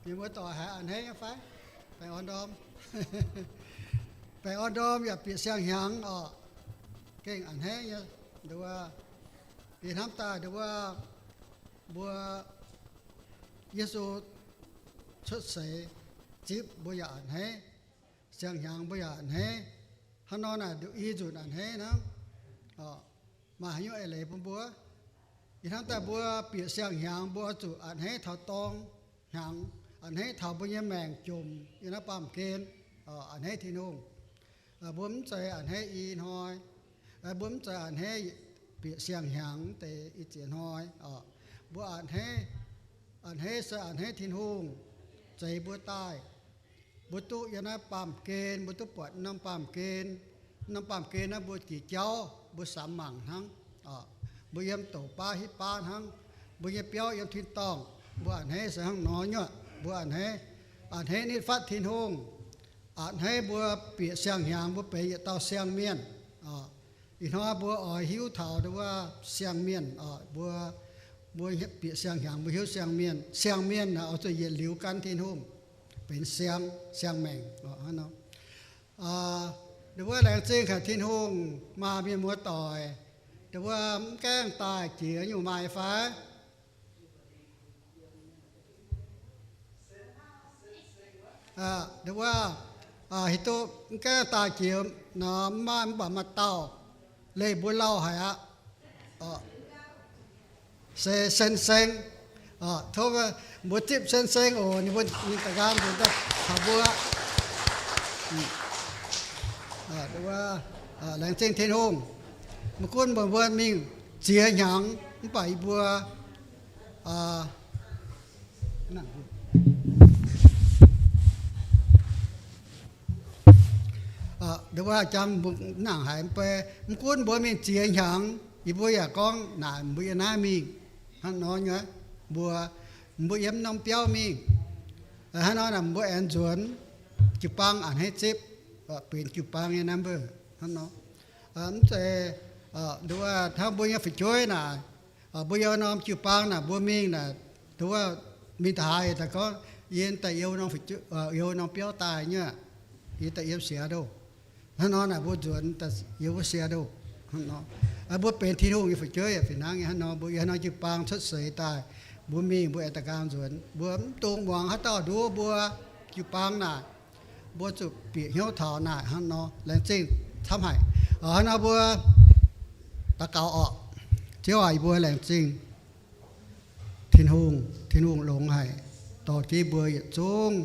Mienh muoz-doic haiz a'hneiv nyei fai? Baengh orn ndorm. Baengh orn ndorm yaac bieqc siang-hnyangx orqc. Gengh a'hneiv nyei. Nduov, ih hnamv daaih nduov, mbuo Yesu cuotv seix zipv mbuo yaac a'hneiv. Siang-hnyangx mbuo yaac a'hneiv. Hnangv nor naaic nduqc i nzunc a'hneiv hnangv. Maaih haaix nyungc eix leiz bun mbuo? Ih hnamv daaih mbuo bieqc siang-hnyangx mbuo oix zuqc a'hneiv taux dorng hnyangx, a'hneiv taux mbuo nyei maengc jomc yiem naaiv baamh gen, a'hneiv Tin-Hungh. Mbuo mv zeiz a'hneiv i hnoi. Mbuo mv zeiz a'hneiv bieqc siang-hnyangx deix i ziex hnoi. Mbuo a'hneiv, a'hneiv se a'hneiv Tin-Hungh zeix mbuo daaih. Mbuo duqv yiem naaiv baamh gen, mbuo duqv buatc norm baamh gen. Norm baamh gen naaiv mbuo jiex jauv, mbuo samx mangc hnangv. Mbuo yiem douc baav hitv baav hnangv. Mbuo nyei biauv yiem tin-dorngh. Mbuo a'hneiv se hnangv nor nyuoqc. Mbuo a'hneiv, a'hneiv nitv fatv Tin-Hungh. A'hneiv mbuo bieqc siang-hnyangx mbuo benx yietc dauh siang-mienh. Ih hnoi mbuo oix hiuv taux nduov siang-mienh. Mbuo, mbuo bieqc siang-hnyangx mbuo hiuv siang-mienh. Siang-mienh naaic oix zuqc yietc liuz gan Tin-Hungh, benx siang, siang-maengc. Nduov laengz zingh haic Tin-Hungh maaih mienh muoz-doic. Nduov mv gaengh daaih jiex nyungc maaih fai? Nduov, hiuv duqv mv gaengh daaih jiex nor, mv maaih, mv baac maaih dauh leih mbuo lauh haic aqv. Se Sen Seng. Tov mbuo zipv Sen Seng oc. Ninh mbuo, ninh da'nqaang mbuo daaih taux mbuo. Laengz zingh Tin-Hungh. Maiv gunv mbuo, mbuo mingh ziex hnyangx mv baac yie mbuo nduov jangv mbuo nangc haiz mv bei, mv gunv mbuo mingh ziex hnyangx, yie mbuo yaac gorngv naaic mbuo yiem naaiv mingh. Hnangv nor nyei, mbuo, mbuo yiem norm biauv mingh. Hnangv nor naaic mbuo aengx nzuonx jiu-baang a'hneiv zipv, benx jiu-baang nyei number hnangv nor. Mv zeiz nduov hnangv mbuo nyei fu'jueiv naaic, mbuo yiem norm jiu-baang naaic mbuo mingh naaic, nduov mingh da'haaix daaih gorngv, yie daaih yiem norm biauv daaih nyei, yie daaih yiem Seattle. Hnangv nor naaic mbuo nzuonx yiem wuov Seattle. Mbuo benx Tin-Hungh nyei fu'jueiv yaac fih hnangv nyei. Hnangv nor mbuo yiem norm jiu-baang cuotv seix daaih, mbuo mingh mbuo aengx da'nqaang nzuonx. Mbuo mv dungx muangx haaix dauh nduov mbuo jiu-baang naaic. Mbuo zuqc bieqc hnyouv taux naaic hnangv nor. Laengz zingh camv haic. Hnangv nor mbuo daux gaux orqc. Ziouv aac, yie mbuo laengz zingh Tin-Hungh. Tin-Hungh longx haic, dorh jienv mbuo yietc zungv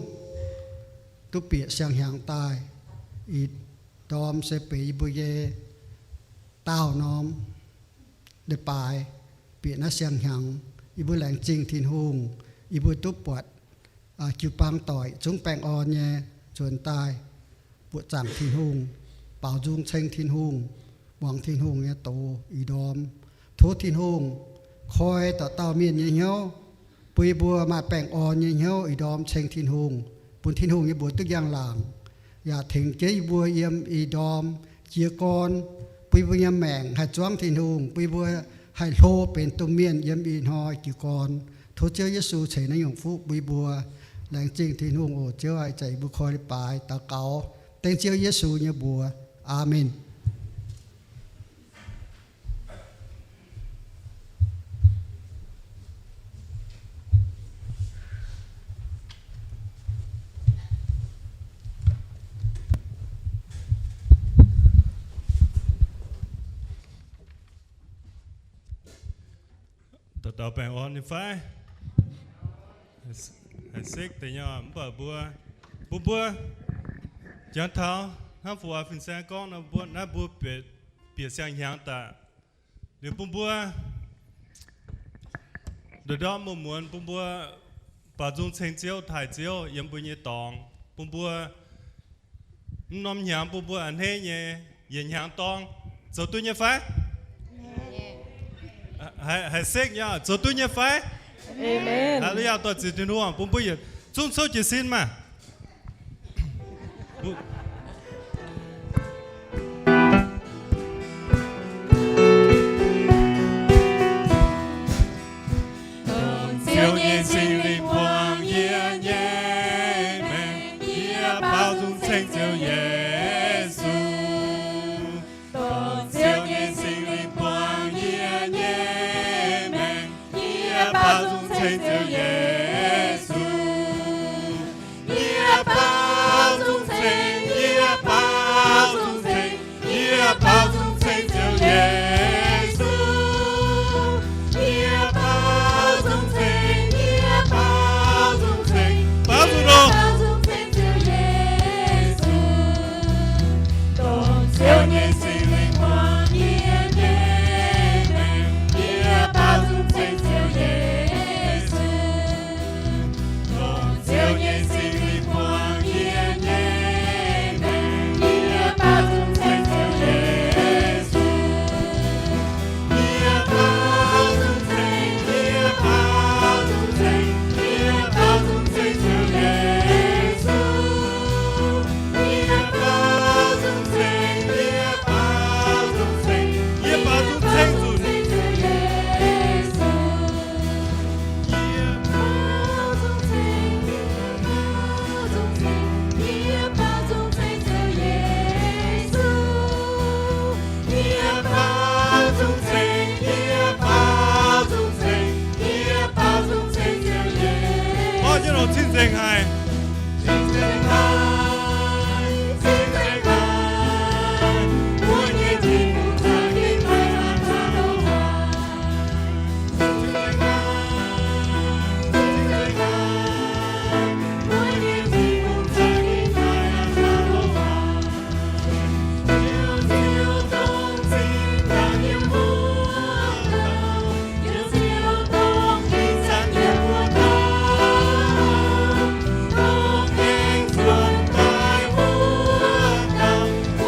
duqv bieqc siang-hnyangx daaih. Ih ndorm se benx yie mbuo nyei daauh norm leiz-baaix, bieqc naaiv siang-hnyangx. Yie mbuo laengz zingh Tin-Hungh, yie mbuo duqv buatc jiu-baang doic zungv baengh orn nyei nzuonx daaih mbuoqc zaangc Tin-Hungh, baaux nzung ceng Tin-Hungh, muangx Tin-Hungh nyei doz ih ndorm. Tov Tin-Hungh koi dauh dauh mienh nyei hnyouv, bun yie mbuo maaih baengh orn nyei hnyouv ih ndorm ceng Tin-Hungh, bun Tin-Hungh nyei mbuox duqv njang-laangc, yaac tengx jienv yie mbuo yiem ih ndorm jiez gorn, bun yie mbuo nyei maengc haih zuangv Tin-Hungh, bun yie mbuo haih hlo benx domh mienh yiem ih hnoi jiez gorn. Tov Ziouv Yesu ceix naaiv nyungc fuqv bun yie mbuo. Laengz zingh Tin-Hungh oc. Ziouv aac, ih zanc yie mbuo koi leiz-baaix daux gaux dengv Ziouv Yesu nyei mbuox. Aamen. Dauh dauh baengh orn nyei fai? Haih sekv deix nyei mv baac mbuo, mbuo, mbuo jangx taux hnangv fu waac fin-saeng gorngv nor, mbuo naaiv mbuo bieqc siang-hnyangx daaih. Liuz bun mbuo ndorm-ndorm muonz-muonz bun mbuo baaux nzung ceng Ziouv, taaih Ziouv yiem mbuo nyei dorngx. Bun mbuo mv norm hnyangx bun mbuo a'hneiv nyei yietc hnyangx dorng. Zoux duqv nyei fai? Haih sekv nyei, zoux duqv nyei fai? Aamen. Haleluyaa, dor-ziec Tin-Hungh bun mbuo yietc zungv cou jiez sin maah. Ziouv nyei Singx Lingh buangh yie nyei ceng Ziouv Yesu. Yie baaux nzung ceng, yie baaux nzung ceng, yie baaux nzung ceng Ziouv Yesu. Yie baaux nzung ceng, yie baaux nzung ceng, baaux nzung, baaux nzung ceng Ziouv Yesu. Dongh Ziouv nyei Singx Lingh buangh yie nyei maengc, yie baaux nzung ceng Ziouv Yesu. Dongh Ziouv nyei Singx Lingh buangh yie nyei maengc, yie baaux nzung ceng Ziouv Yesu. Yie baaux nzung ceng, yie baaux nzung ceng, yie baaux nzung ceng Ziouv Yesu. Yie baaux nzung ceng, yie baaux nzung ceng, yie baaux nzung ceng Ziouv Yesu. Yie baaux nzung ceng, yie baaux nzung ceng, yie baaux nzung ceng Ziouv Yesu. Yie baaux nzung ceng, yie baaux nzung ceng, yie baaux nzung ceng Ziouv Yesu. Orv jienv longc cing-nzengc haic. Cing-nzengc haic, cing-nzengc haic, mbuo nyei Tin-Hungh za'gengh maaih an dau longx haic.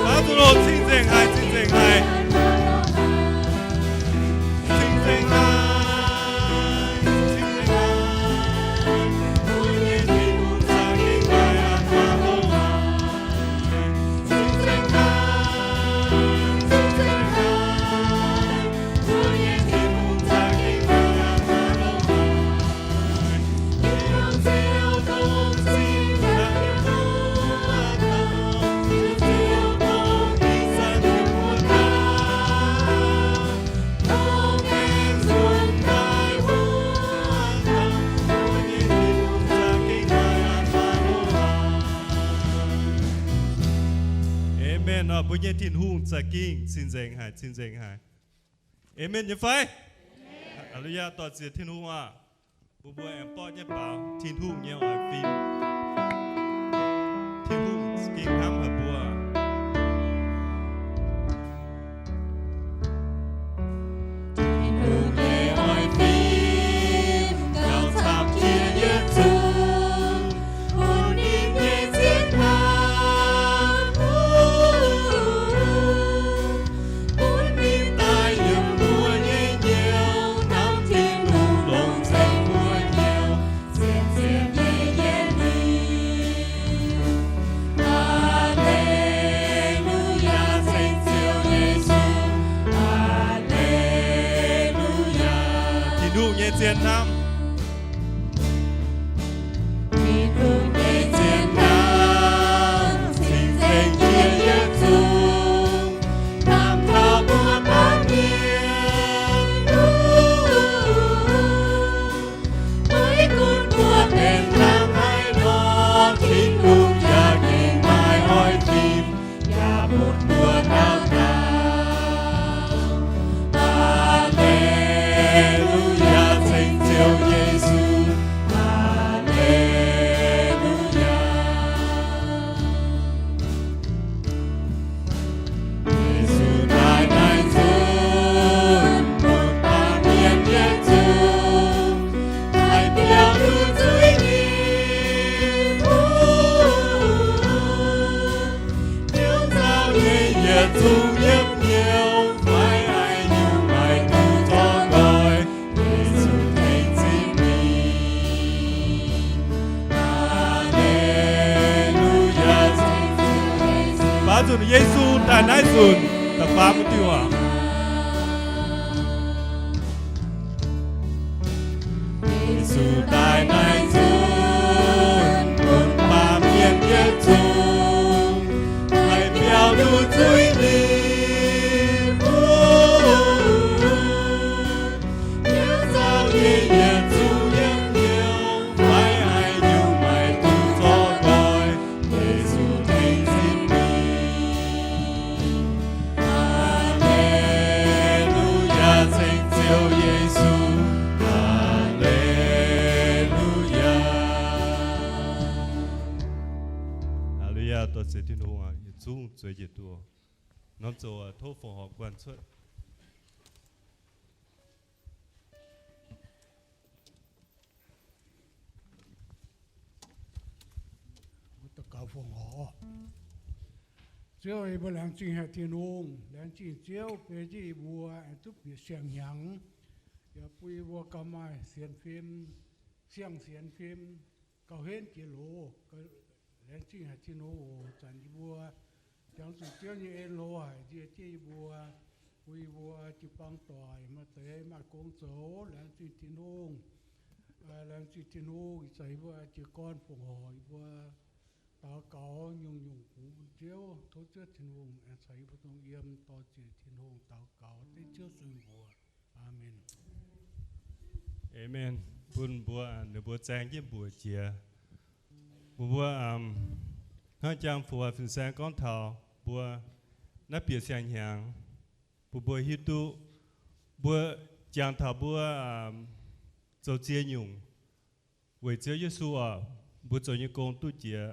Baaux nzung longc cing-nzengc haic, cing-nzengc haic. Cing-nzengc haic, cing-nzengc haic. Mbuo nyei Tin-Hungh za'gengh maaih an dau longx haic. Cing-nzengc haic, cing-nzengc haic. Mbuo nyei Tin-Hungh za'gengh maaih an dau longx haic. Aamen. Mbuo nyei Tin-Hungh za'gengh cing-nzengc haic, cing-nzengc haic. Aamen nyei fai? Aa lu yaa, dorh ziex Tin-Hungh aac. Mbuo mbuo aengx borqv jienv baaux Tin-Hungh nyei oix fim. Tin-Hungh ging hnamv haic mbuo. Tin-Hungh nyei oix fim gauh camv jiex yietc zungv, bun ninh nyei zien hnamv, bun ninh daaih yiem mbuo nyei nyouz, hnamv Tin-Hungh longc ceng mbuo nyouz, zien zien nyei yiem ninh. Aa^le^lu^yaa, ceng Ziouv Yesu. Aa^le^lu^yaa. Tin-Hungh nyei zien hnamv. Tin-Hungh nyei zien hnamv cing-nzengc jiex yietc zungv, hnamv taux mbuo baamh mienh. Maiv gunv mbuo benx hnangv haaix nor, Tin-Hungh yaac gengh maaih oix fim yaac bun mbuo dauh dauh. Aa^le^lu^yaa, ceng Ziouv Yesu. Aa^le^lu^yaa. Yesu daaih naaiv nzunc, bun baamh mienh yietc zungv haih biaux nduqc zuiz nyei. Biaux nzauh nyei yietc zungv yiem nyouz, maiv haih nyungc maaih duqv zorqv nqoi. Yesu tengx zingh mingh. Aa^le^lu^yaa. Baaux nzunc Yesu daaih naaiv nzunc, da'faam mbuo diuh aac. Yesu daaih naaiv nzunc, bun baamh mienh yietc zungv haih biaux nduqc zuiz nyei. Biaux nzauh nyei yietc zungv yiem Ziouv Yesu, Haa^le^lu^yaa. Haa^le^lu^yaa, dorh ziec Tin-Hungh aqv, yietc zungv zueiz njiec duqv. Norm zoux tov fongc horc guanh cuotv. Mbuo daux gaux fongc horc. Ziouv, yie mbuo laengz zingh haic Tin-Hungh, laengz zingh Ziouv beiv jienv yie mbuo aengx duqv bieqc siang-hnyangx, yaac bun yie mbuo gauh maaih sienx fim, siang-sienx fim, gauh henv jiex loz. Laengz zingh haic Tin-Hungh oc. Zanc yie mbuo jangx zuqc Ziouv nyei en-loz haic nzie jienv yie mbuo, bun yie mbuo jiu-baang doic maaih deix maaih gong zoux. Laengz zingh Tin-Hungh. Laengz zingh Tin-Hungh, ih zanc yie mbuo jiez gorn fongc horc, yie mbuo daux gaux nyungc-nyungc kungx bun Ziouv. Tov Ziouv Tin-Hungh aengx caux yie mbuo dongh yiem. Dorh ziec Tin-Hungh daux gaux dengv Ziouv sun mbuox. Aamen. Aamen. Bun mbuo, ninh mbuo zaeng jienv mbuox jiex. Mbuo, mbuo hnangv jang fu fin-saeng gorngv taux mbuo naaiv bieqc siang-hnyangx, bun mbuo hiuv duqv, mbuo jangx taux mbuo zoux ziex nyungc weic Ziouv Yesu oc, mbuo zoux nyei gong duqv jiex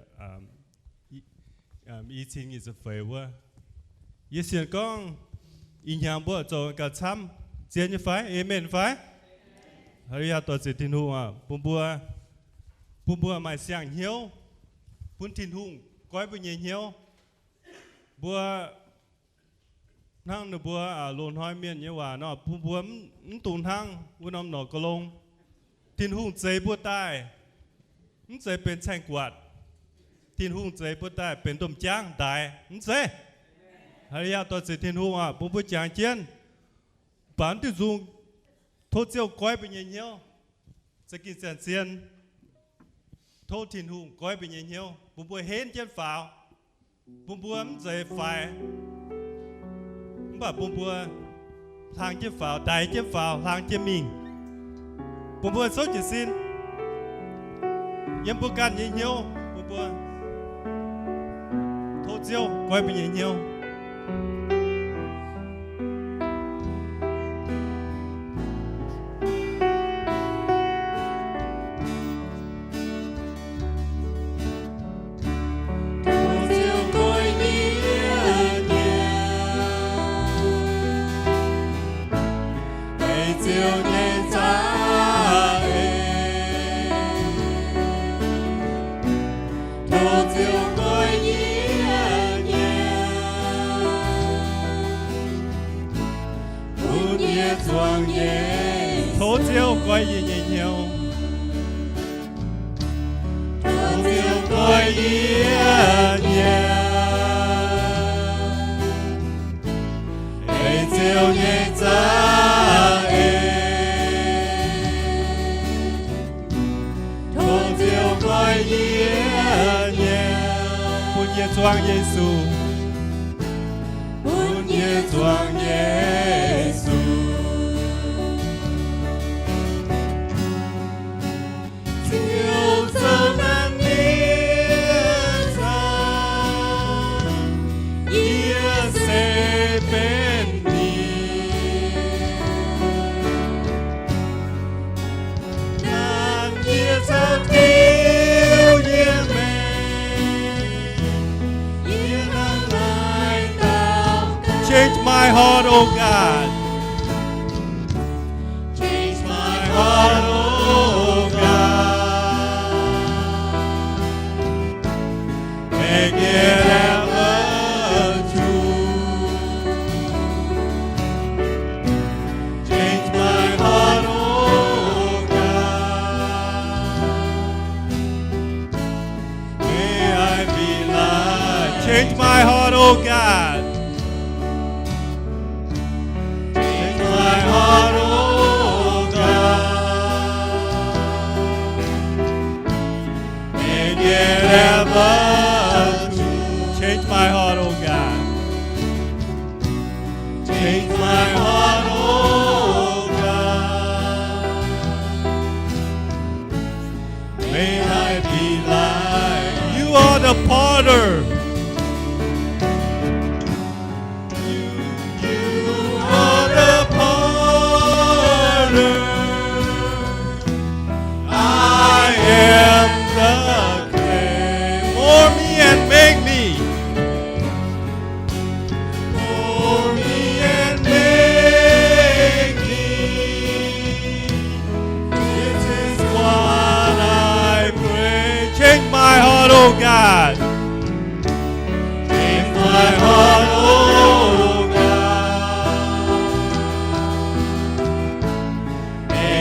i cin nyic ziepc feix wuov. Yie sienx gorngv ih hnyangx mbuo zoux gauh camv zien nyei fai? Aamen fai? Haa^le^lu^yaa, dorh ziec Tin-Hungh oc. Bun mbuo, bun mbuo maaih siang-hnyouv, bun Tin-Hungh goiv mbuo nyei hnyouv. Mbuo hnangv ninh mbuo loz-hnoi mienh nyei waac nor, bun mbuo mv dungx hnangv wuov norm norqc ga'long. Tin-Hungh zeix mbuo daaih, mv zeiz benx caeng-guatc. Tin-Hungh zeix mbuo daaih benx domh jaangv ndaix, mv zeiz? Haa^le^lu^yaa, dorh ziec Tin-Hungh oc. Bun mbuo jangx jienv, mv baac mv diuh nzung, tov Ziouv goiv mbuo nyei hnyouv. Za'gengh zanc zien, tov Tin-Hungh goiv mbuo nyei hnyouv, bun mbuo henv jienv faaux, bun mbuo mv zeiz faix, mv baac bun mbuo hlang jienv faaux, ndaix jienv faaux, hlang jienv mingh, bun mbuo souv jiez sin yiem mbuo ganh nyei hnyouv, bun mbuo tov Ziouv goiv mbuo nyei hnyouv. Tov Ziouv goiv yie nyiemc, ei Ziouv nyei za'eix. Tov Ziouv goiv yie nyiemc, bun yie zuangx nyei. Tov Ziouv goiv yie nyei hnyouv. Tov Ziouv goiv yie nyiemc, ei Ziouv nyei za'eix. Tov Ziouv goiv yie nyiemc, bun yie zuangx Yesu, bun yie zuangx Yesu. Ziouv zoux naaiv mienh zanc, yie se benx ninh. Nanv yie caux Ziouv yiem maengc, yie hnangv naaiv daux gaux. Change my heart, O God. Change my heart, O God. Make it ever true. Change my heart, O God. May I be like. Change my heart, O God. Change my heart, O God. Make it ever true. Change my heart, O God. Change my heart, O God. May I be like. You are the potter. You, you are the potter.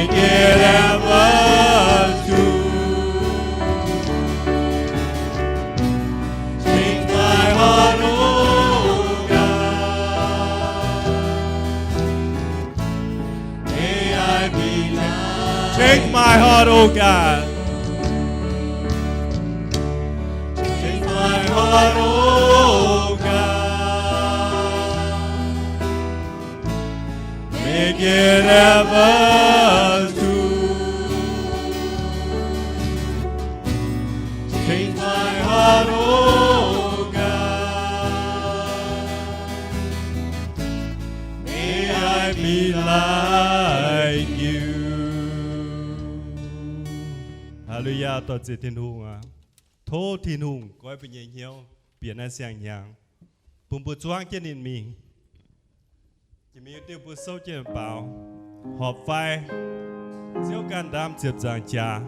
Make it ever true. Change my heart, oh God. May I be like. Change my heart, oh God. Change my heart, oh God. Make it ever true. Change my heart, oh God. May I be like you. Hallelujah, dorh ziec Tin-Hungh aqv. Tov Tin-Hungh goiv mbuo nyei hnyouv bieqc naaiv siang-hnyangx, bun mbuo zuangv jienv ninh mingh. Jiex mingh diuh mbuo souv jienv baaux, horpc fai Ziouv ganh ndaam ziepc nzaangc jaax.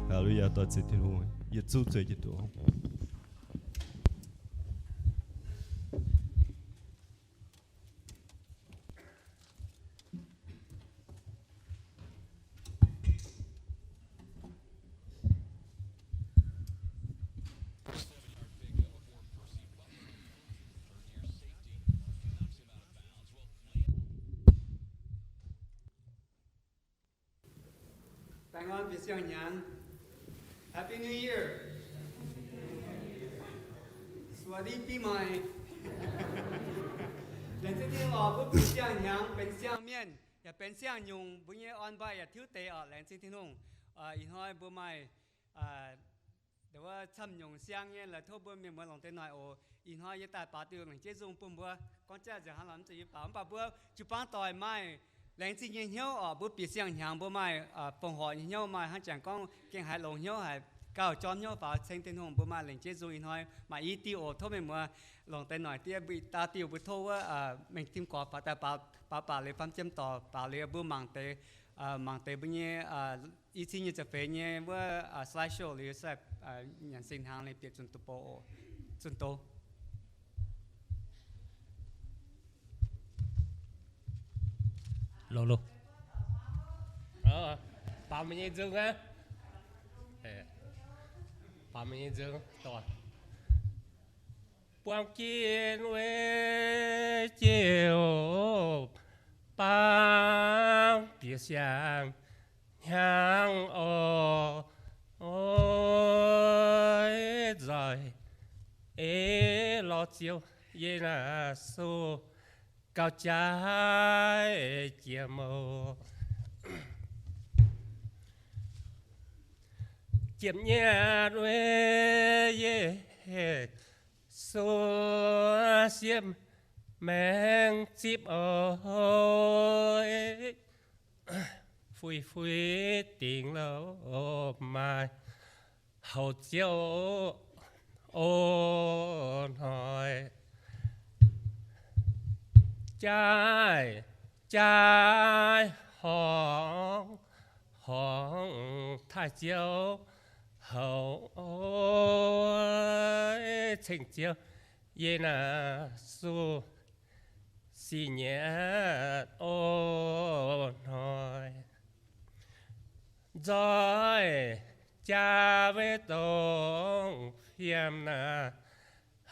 Hallelujah, dorh ziec Tin-Hungh, yietc zungv zueiz jienv doqc. Daaih ngorn bieqc siang-hnyangx. Happy New Year. Suadi bimai. Laengz zingh Tin-Hungh oc, mbuo bieqc siang-hnyangx benx siang-mienh yaac benx siang-nyungc, mbuo nyei orn-mbaih yaac tiuv deix oc. Laengz zingh Tin-Hungh. Ih hnoi mbuo maaih wuov camv nyungc siang nyei la'tov mbuo mienh muoz longc deix noic oc. Ih hnoi yie daaih baaux diuh lengc jeiv nzung bun mbuo. Gorngv jaav nzengc hnangv nor mv zeiz yie baaux, mv baac mbuo jiu-baang doic maaih laengz zingh nyei hnyouv oc. Mbuo bieqc siang-hnyangx mbuo maaih fongc horc nyei hnyouv, maaih hnangv jangx gorngv gengh haiz longx hnyouv, haiz gauh jorm hnyouv faaux ceng Tin-Hungh, mbuo maaih lengc jeiv nzung. Ih hnoi maaih i diuh oc, tov mienh muoz longc deix noic diev. Mbuo i dauh diuh mbuo tov wuov mengh tim gorx faaux daaih baaux, baaux liuz fam jiem dorc baaux liuz mbuo mangc deix, mangc deix mbuo nyei i cin nyei ziepc feix nyei wuov slideshow liuz se nyanc singx hnaangx liuz bieqc zunh doz bou oc. Zunh doz. Baaux meih nyei nzung aqv. Buangv jienv wuov jiu-baang bieqc siang-hnyangx oc. Oix nzoih ei lorz Ziouv yie naaiv suv gauh jaaix jiex mouz. Jiem nyiat wuov Yesu siev maengx zipv oc. Fui fui dingc louh maaih houc Ziouv o hnoi. Jaaix jaaix horngz horngz taaih Ziouv houc oc. Ceng Ziouv yie naaiv suv sic nyiatc o hnoi. Nzoih jaa wuov dongh fiem naaiv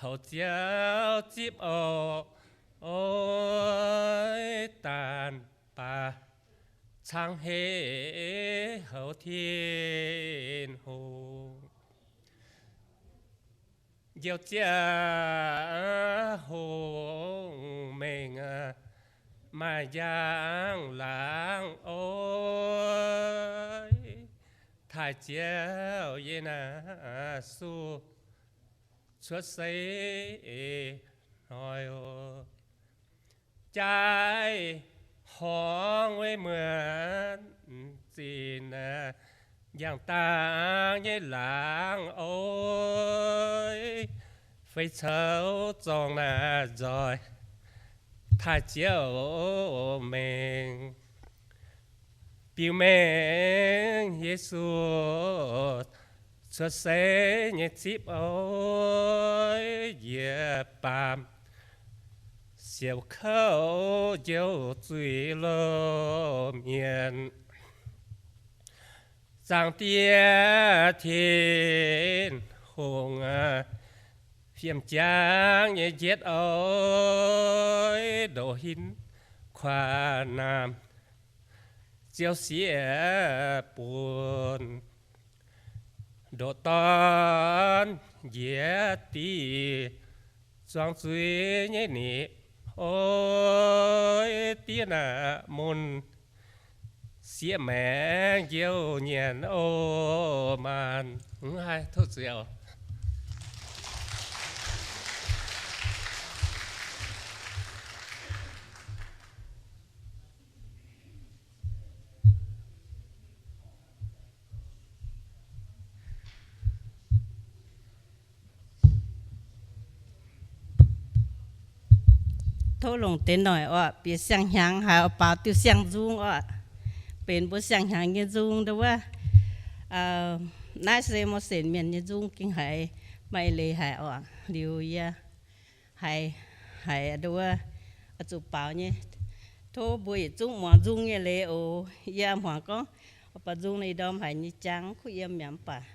houc Ziouv zipv oc. Oix daanh baac cangv heix houc Tin-Hungh. Njoux ziangh hoc mengh maaih njang laangz oc. Taaih Ziouv yie naaiv suv cuotv seix hnoi oc. Jaaix horngz wuov muonc zinh njang-dangh nyei laangz oc. Feix coux zorng naaiv nzoih taaih Ziouv mengh. Biux mengh Yesu cuotv seix nyei zipv oc. Njiec baamh siouc kouv njoux zuiz loz mienh. Zaangc Diex Tin-Hungh, fiem jangv nyei njietv oc, ndoqc hinv kuaaiv naamh Ziouv siev bun. Ndoqc dorn njiec diqc zuangx zuiz nyei nipc oc, diev naaiv mun sieqv maengx njoux nyienx oc maanc. Mv haih tov Ziouv. Tov longc deix noic orqc, bieqc siang-hnyangx haic oix baaux diuh siang-nzung orqc, benx mbuo siang-hnyangx nyei nzung nduov wuov. Naaiv se Mose Mienh nyei nzung gengh haiz maaih leiz haic orqc. Liuz yie haiz, haiz nduov wuov, oix zuqc baaux nyei. Tov mbuo yietc zungv muangx nzung nyei leiz oc. Yie hmuangx gorngv oix baaux nzung nor, ih ndorm haic nyei jangx kuv yiem mi'aqv, mv baac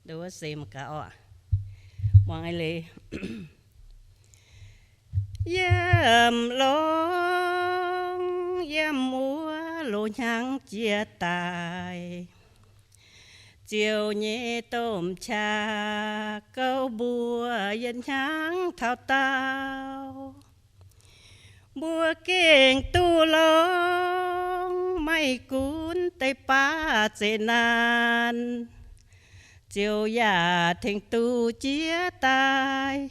nduov wuov se mangc gaax orqc. Muangx leiz. Yiem longx yiem wuov loz-hnyangx jiex daaih, Ziouv nyei domh qaqv gouv mbuo yietc hnyangx taux daauh. Mbuo gengh duqv longx, maiv gunv deix baav zeqc naanc, Ziouv yaac tengx duqv jiex daaih.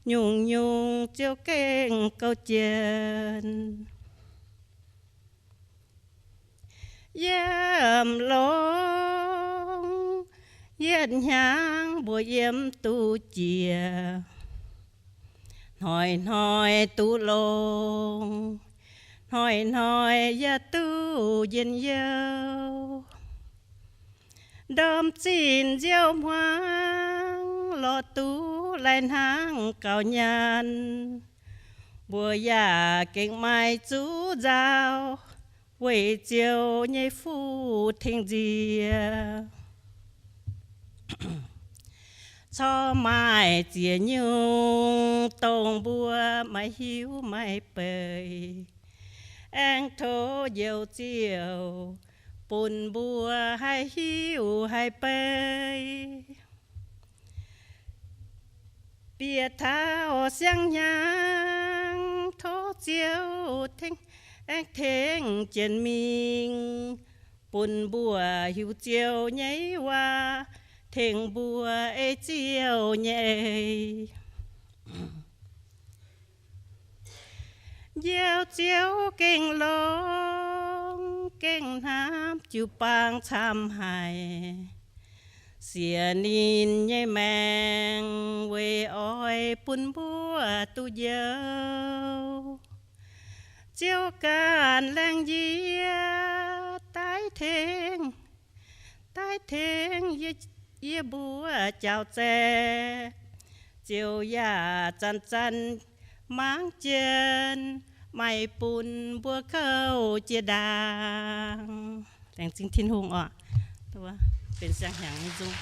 Nyungc-nyungc Ziouv gengh gouv jienv. Yiem longx yietc hnyangx mbuo yiem duqv jiex, hnoi-hnoi duqv longx, hnoi-hnoi yaac duqv njien-youh. Ndorm zinh nziouv hmuangx lorz duqv lai hnangv gaux nyaanh, mbuo yaac gengh maaih zuqc nzauh, weic Ziouv nyei fuqv tengx nziex. corc maaih ziex nyungc dongh mbuo maiv hiuv maiv beiz. Aengx tov Njoux Ziouv bun mbuo haih hiuv haih beiz. Bieqc taux siang-hnyangx, tov Ziouv tengx, aengx tengx jienv mingh, bun mbuo hiuv Ziouv nyei waac, tengx mbuo ei Ziouv nyei eix. Njoux Ziouv gengh longx, gengh hnamv jiu-baang camv haic. Siec ninh nyei maengc weic oix bun mbuo duqv njoux. Ziouv ganh laengz yie, daaih tengx, daaih tengx yie, yie mbuo jauv-zaeqv. Ziouv yaac zanc-zanc mangc jienv, maaih bun mbuo kouv jiex ndaangc. Laengz zingh Tin-Hungh oc. Benx siang-hnyangx nyei nzung.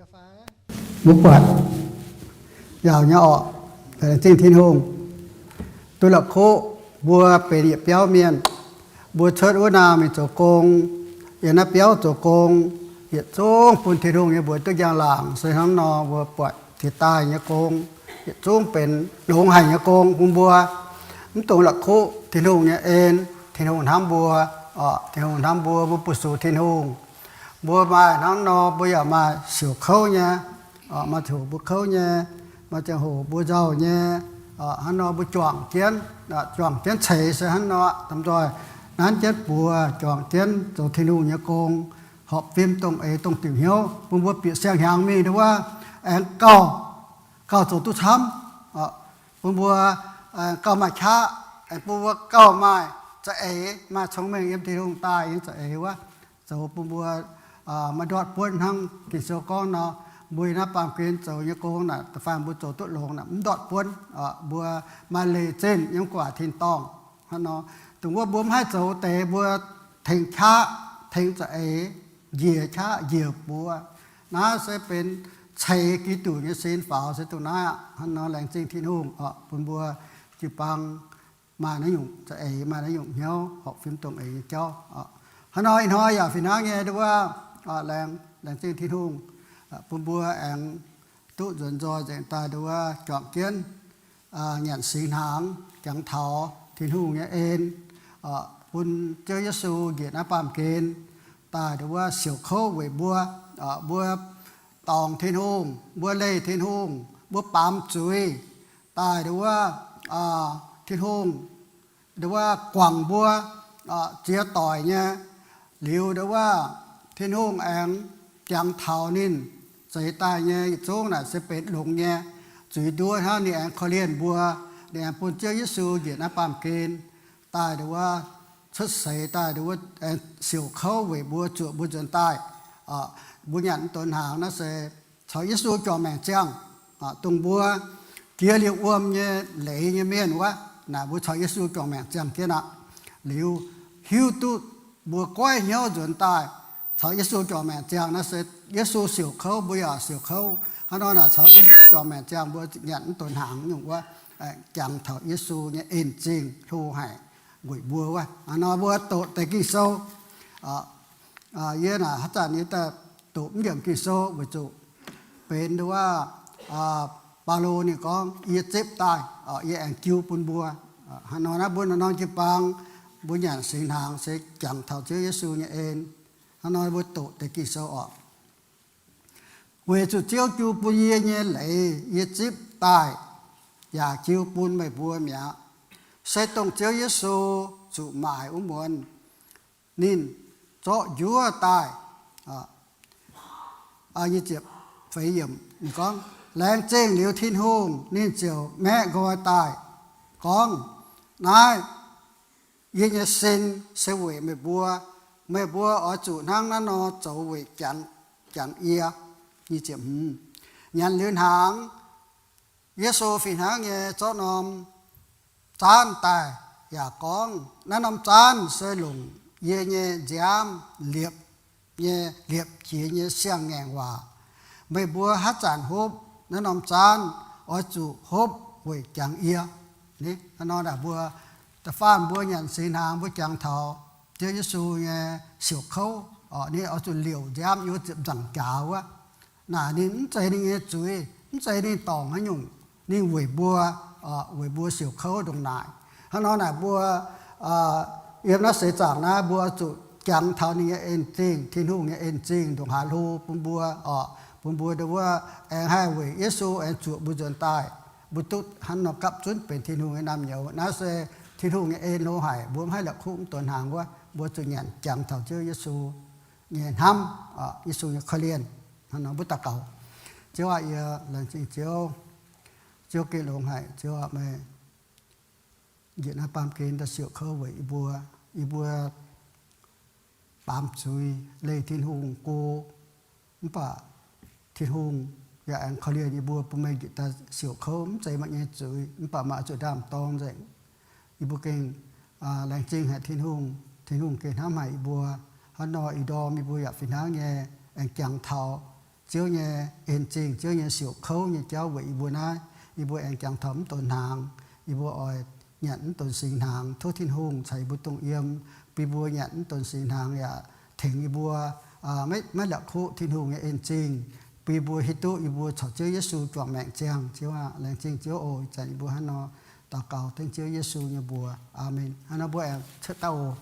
Mbuo buatc njaaux nyei orqc, laengz zingh Tin-Hungh. Duqv la'kuqv mbuo benx yietc biauv mienh, mbuo cuotv wuov naamh mingh zoux gong, yiem naaiv biauv zoux gong, yietc zungv bun Tin-Hungh nyei mbuox duqv njang-laangc. Se hnangv nor mbuo buatc jiex daaih nyei gong, yietc zungv benx longx haic nyei gong bun mbuo. Mv dungx la'kuqv Tin-Hungh nyei en. Tin-Hungh hnamv mbuo, Tin-Hungh hnamv mbuo, mbuo bu sux Tin-Hungh. Mbuo maaih hnangv nor, mbuo yaac maaih siouc kouv nyei, maaih ziangh hoc mbuo kouv nyei, maaih ziangh hoc mbuo nzauh nyei. Hnangv nor mbuo juangc jienv, juangc jienv ceix se hnangv nor, dam nzoih nanv jienv buoz, juangc jienv zoux Tin-Hungh nyei gong, horpc fim dongh eix dongh diuc hnyouv, bun mbuo bieqc siang-hnyangx mingh nduov wuov, aengx gauh, gauh zoux duqv camv. Bun mbuo gauh maaih qaqv, aengx bun mbuo gauh maaih za'eix, maaih cong-mengh yiem Tin-Hungh daaih nyei za'eix wuov, zoux bun mbuo maaih ndortv buonv hnangv Ging-Sou gorngv nor, mbuo naaiv baamh gen zoux nyei gong naaic, da'faanh mbuo zoux duqv longx naaic, mv ndortv buonv, mbuo maaih leiz zinh yiem gu'nguaaic tin-dorngh. Hnangv nor, dongh wuov mbuo mv haih zoux deix, mbuo tengx qaqv, tengx za'eix, njiec qaqv, njiec buoz. Naaiv se benx ceix Giduc nyei sin faaux se dongh naaiv aqv. Hnangv nor laengz zingh Tin-Hungh oc, bun mbuo jiu-baang maaih naaiv nyungc za'eix, maaih naaiv nyungc hnyouv horpc fim dongh eix nyei jauv. Hnangv nor ih hnoi yaac fih hnangv nyei nduov wuov, laengz zingh Tin-Hungh bun mbuo aengx duqv nzuonx nzoih nzengc daaih nduov wuov juangc jienv nyanc singx hnaangx, jangx taux Tin-Hungh nyei en, bun Ziouv Yesu njiec naaiv baamh gen daaih nduov wuov siouc kouv weic mbuo. Mbuo dorngc Tin-Hungh, mbuo leih Tin-Hungh, mbuo baamz zuiz daaih nduov wuov, Tin-Hungh nduov wuov guangc mbuo ziex doic nyei. Liuz nduov wuov Tin-Hungh aengx jangx taux ninh zeix daaih nyei yietc zungv naaic se benx longx nyei zuiz nduov hnangv. Ninh aengx korv-lienh mbuo, ninh aengx bun Ziouv Yesu njiec naaiv baamh gen daaih nduov wuov cuotv seix daaih nduov wuov aengx siouc kouv weic mbuo, zuoqc mbuo nzuonx daaih. Mbuo nyanc mv donx hnaangx naaiv se caux Yesu juangc maengc ziangh, dongh mbuo jiex liuz wuom nyei leiz nyei mienh wuov, naaic mbuo caux Yesu juangc maengc ziangh jienv aqv. Liuz hiuv duqv mbuo goiv hnyouv nzuonx daaih caux Yesu juangc maengc ziangh naaiv se Yesu siouc kouv, mbuo yaac siouc kouv. Hnangv nor naaic caux Yesu juangc maengc ziangh mbuo nyanc mv donx hnaangx nyungc wuov, jangx taux Yesu nyei en-zingh hlo haic weic mbuo wuov. Hnangv nor mbuo doqc deix Ging-Sou. Yie naaic haaix zanc yie daaih doqc mv yiemc Ging-Sou weic zuqc benx nduov wuov, Baulo ninh gorngv, yie zipv daaih, yie aengx jiu bun mbuo. Hnangv nor naaiv mbuo norm-norm jiu-baang, mbuo nyanc singx hnaangx se jangx taux Ziouv Yesu nyei en. Hnangv nor mbuo doqc deix Ging-Sou oc. Weic zuqc Ziouv jiu bun yie nyei leiz yie zipv daaih yaac jiu bun meih mbuo mi'aqv. Se dongh Ziouv Yesu zuqc maaic wuov muonz ninh zorqv njuov daaih. Laengz zingh liuz Tin-Hungh, ninh ziouc maeqv nqoi daaih gorngv, naaiv yie nyei sin se weic meih mbuo. Meih mbuo oix zuqc hnangv naaiv nor zoux weic jangx yie. Nyanc liuz hnaangx, Yesu fih hnangv nyei zorqv norm zaanv daaih yaac gorngv, naaiv norm zaanv se longc yie nyei nziaamv liepc nyei, liepc jiex nyei siang-ngaengc waac. Meih mbuo haaix zanc hopv naaiv norm zaanv, oix zuqc hopv weic jangx yie. Hnangv nor naaic mbuo da'faanh mbuo nyanc singx hnaangx mbuo jangx taux Ziouv Yesu nyei siouc kouv, ninh oix zuqc liouc nziaamv yiem ziepc nzaangc jaax wuov. Naaic ninh mv zeiz ninh nyei zuiz, mv zeiz ninh dorngc haaix nyungc, ninh weic mbuo, weic mbuo siouc kouv ndongc naaic. Hnangv nor naaic mbuo yiem naaiv seix zaangc naaiv mbuo zuqc jangx taux ninh nyei en-zingh, Tin-Hungh nyei en-zingh ndongc haaix hlo bun mbuo oc, bun mbuo nduov wuov aengx haih weic Yesu aengx zuoqc mbuo nzuonx daaih, mbuo duqv hnangv nor gapv zunv benx Tin-Hungh nyei naamh nyouz. Naaiv se Tin-Hungh nyei en hlo haic, mbuo mv haih la'kuqv mv donx hnaangx wuov, mbuo zuqc nyanc jangx taux Ziouv Yesu nyei hnamv, Yesu nyei korv-lienh. Hnangv nor mbuo daux gaux. Ziouv aah, yie laengz zingh Ziouv. Ziouv gengh longx haic. Ziouv aah, meih njiec naaiv baamh gen daaih siouc kouv weic yie mbuo. Yie mbuo baamz zuiz leih Tin-Hungh go, mv baac Tin-Hungh yaac aengx korv-lienh yie mbuo bun meih njiec daaih siouc kouv. Mv zeiz meih nyei zuiz, mv baac meih oix zuqc ndaam-dorng nzengc. Yie mbuo gengh laengz zingh haic Tin-Hungh. Tin-Hungh gengh hnamv haic yie mbuo. Hnangv nor ih ndorm yie mbuo yaac fih hnangv nyei aengx jangx taux Ziouv nyei en zingh, Ziouv nyei siouc kouv nyei jauv weic yie mbuo naaiv. Yie mbuo aengx jangx taux mv donx hnaangx, yie mbuo oix nyanc mv donx singx hnaangx. Tov Tin-Hungh caux yie mbuo dongh yiem, bun yie mbuo nyanc mv donx singx hnaangx yaac tengx yie mbuo maiv la'kuqv Tin-Hungh nyei en zingh, bun yie mbuo hiuv duqv yie mbuo corc Ziouv Yesu juangc maengc ziangh. Ziouv aah, laengz zingh Ziouv oc. Ih zanc yie mbuo hnangv nor daux gaux dengv Ziouv Yesu nyei mbuox. Aamen. Hnangv nor mbuo aengx cuotv dauh oc.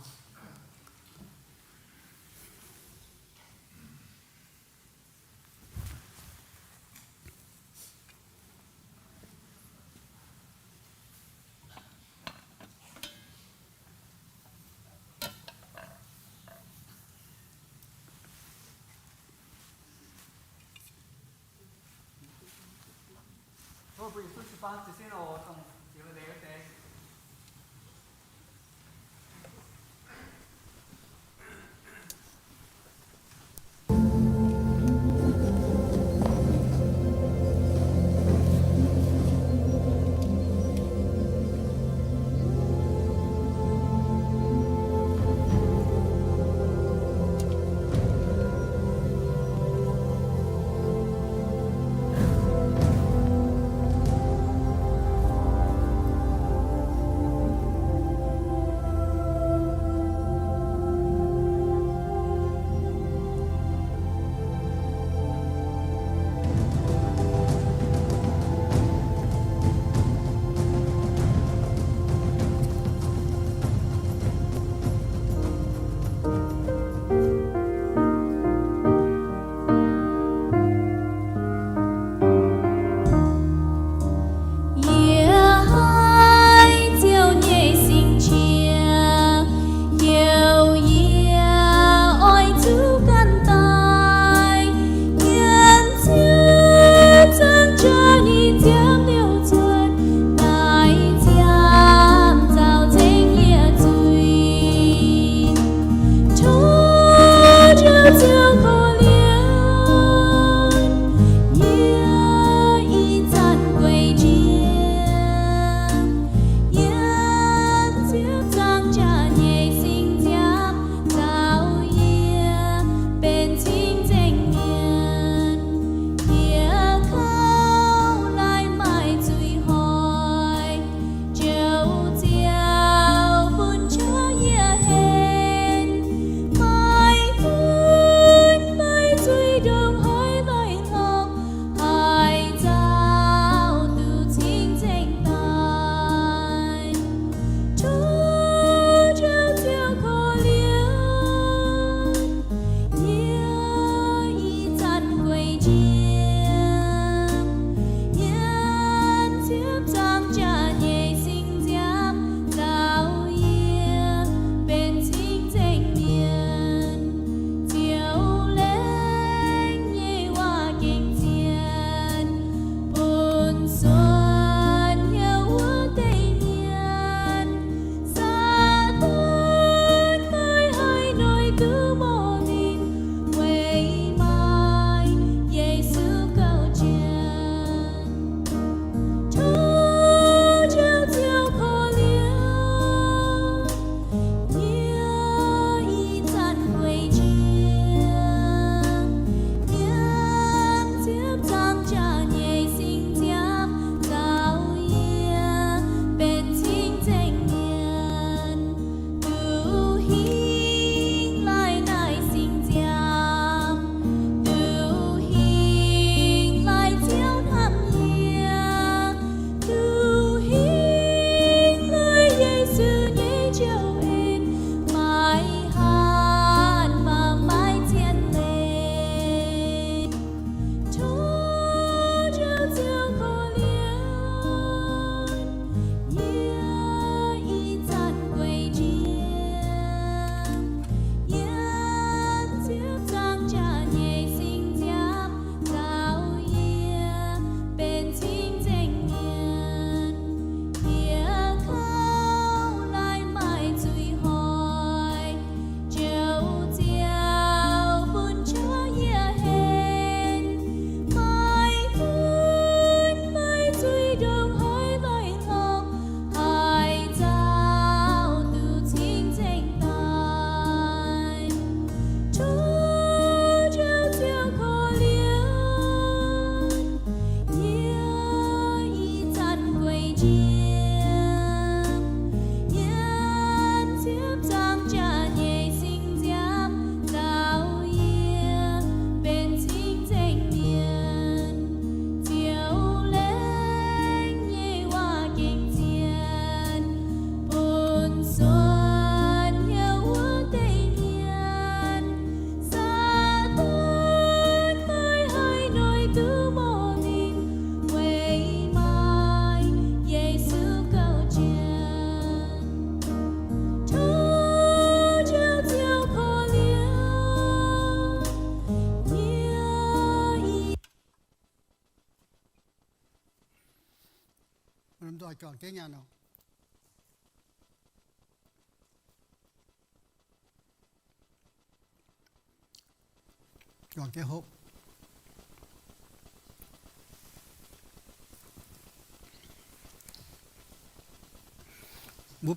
Mbuo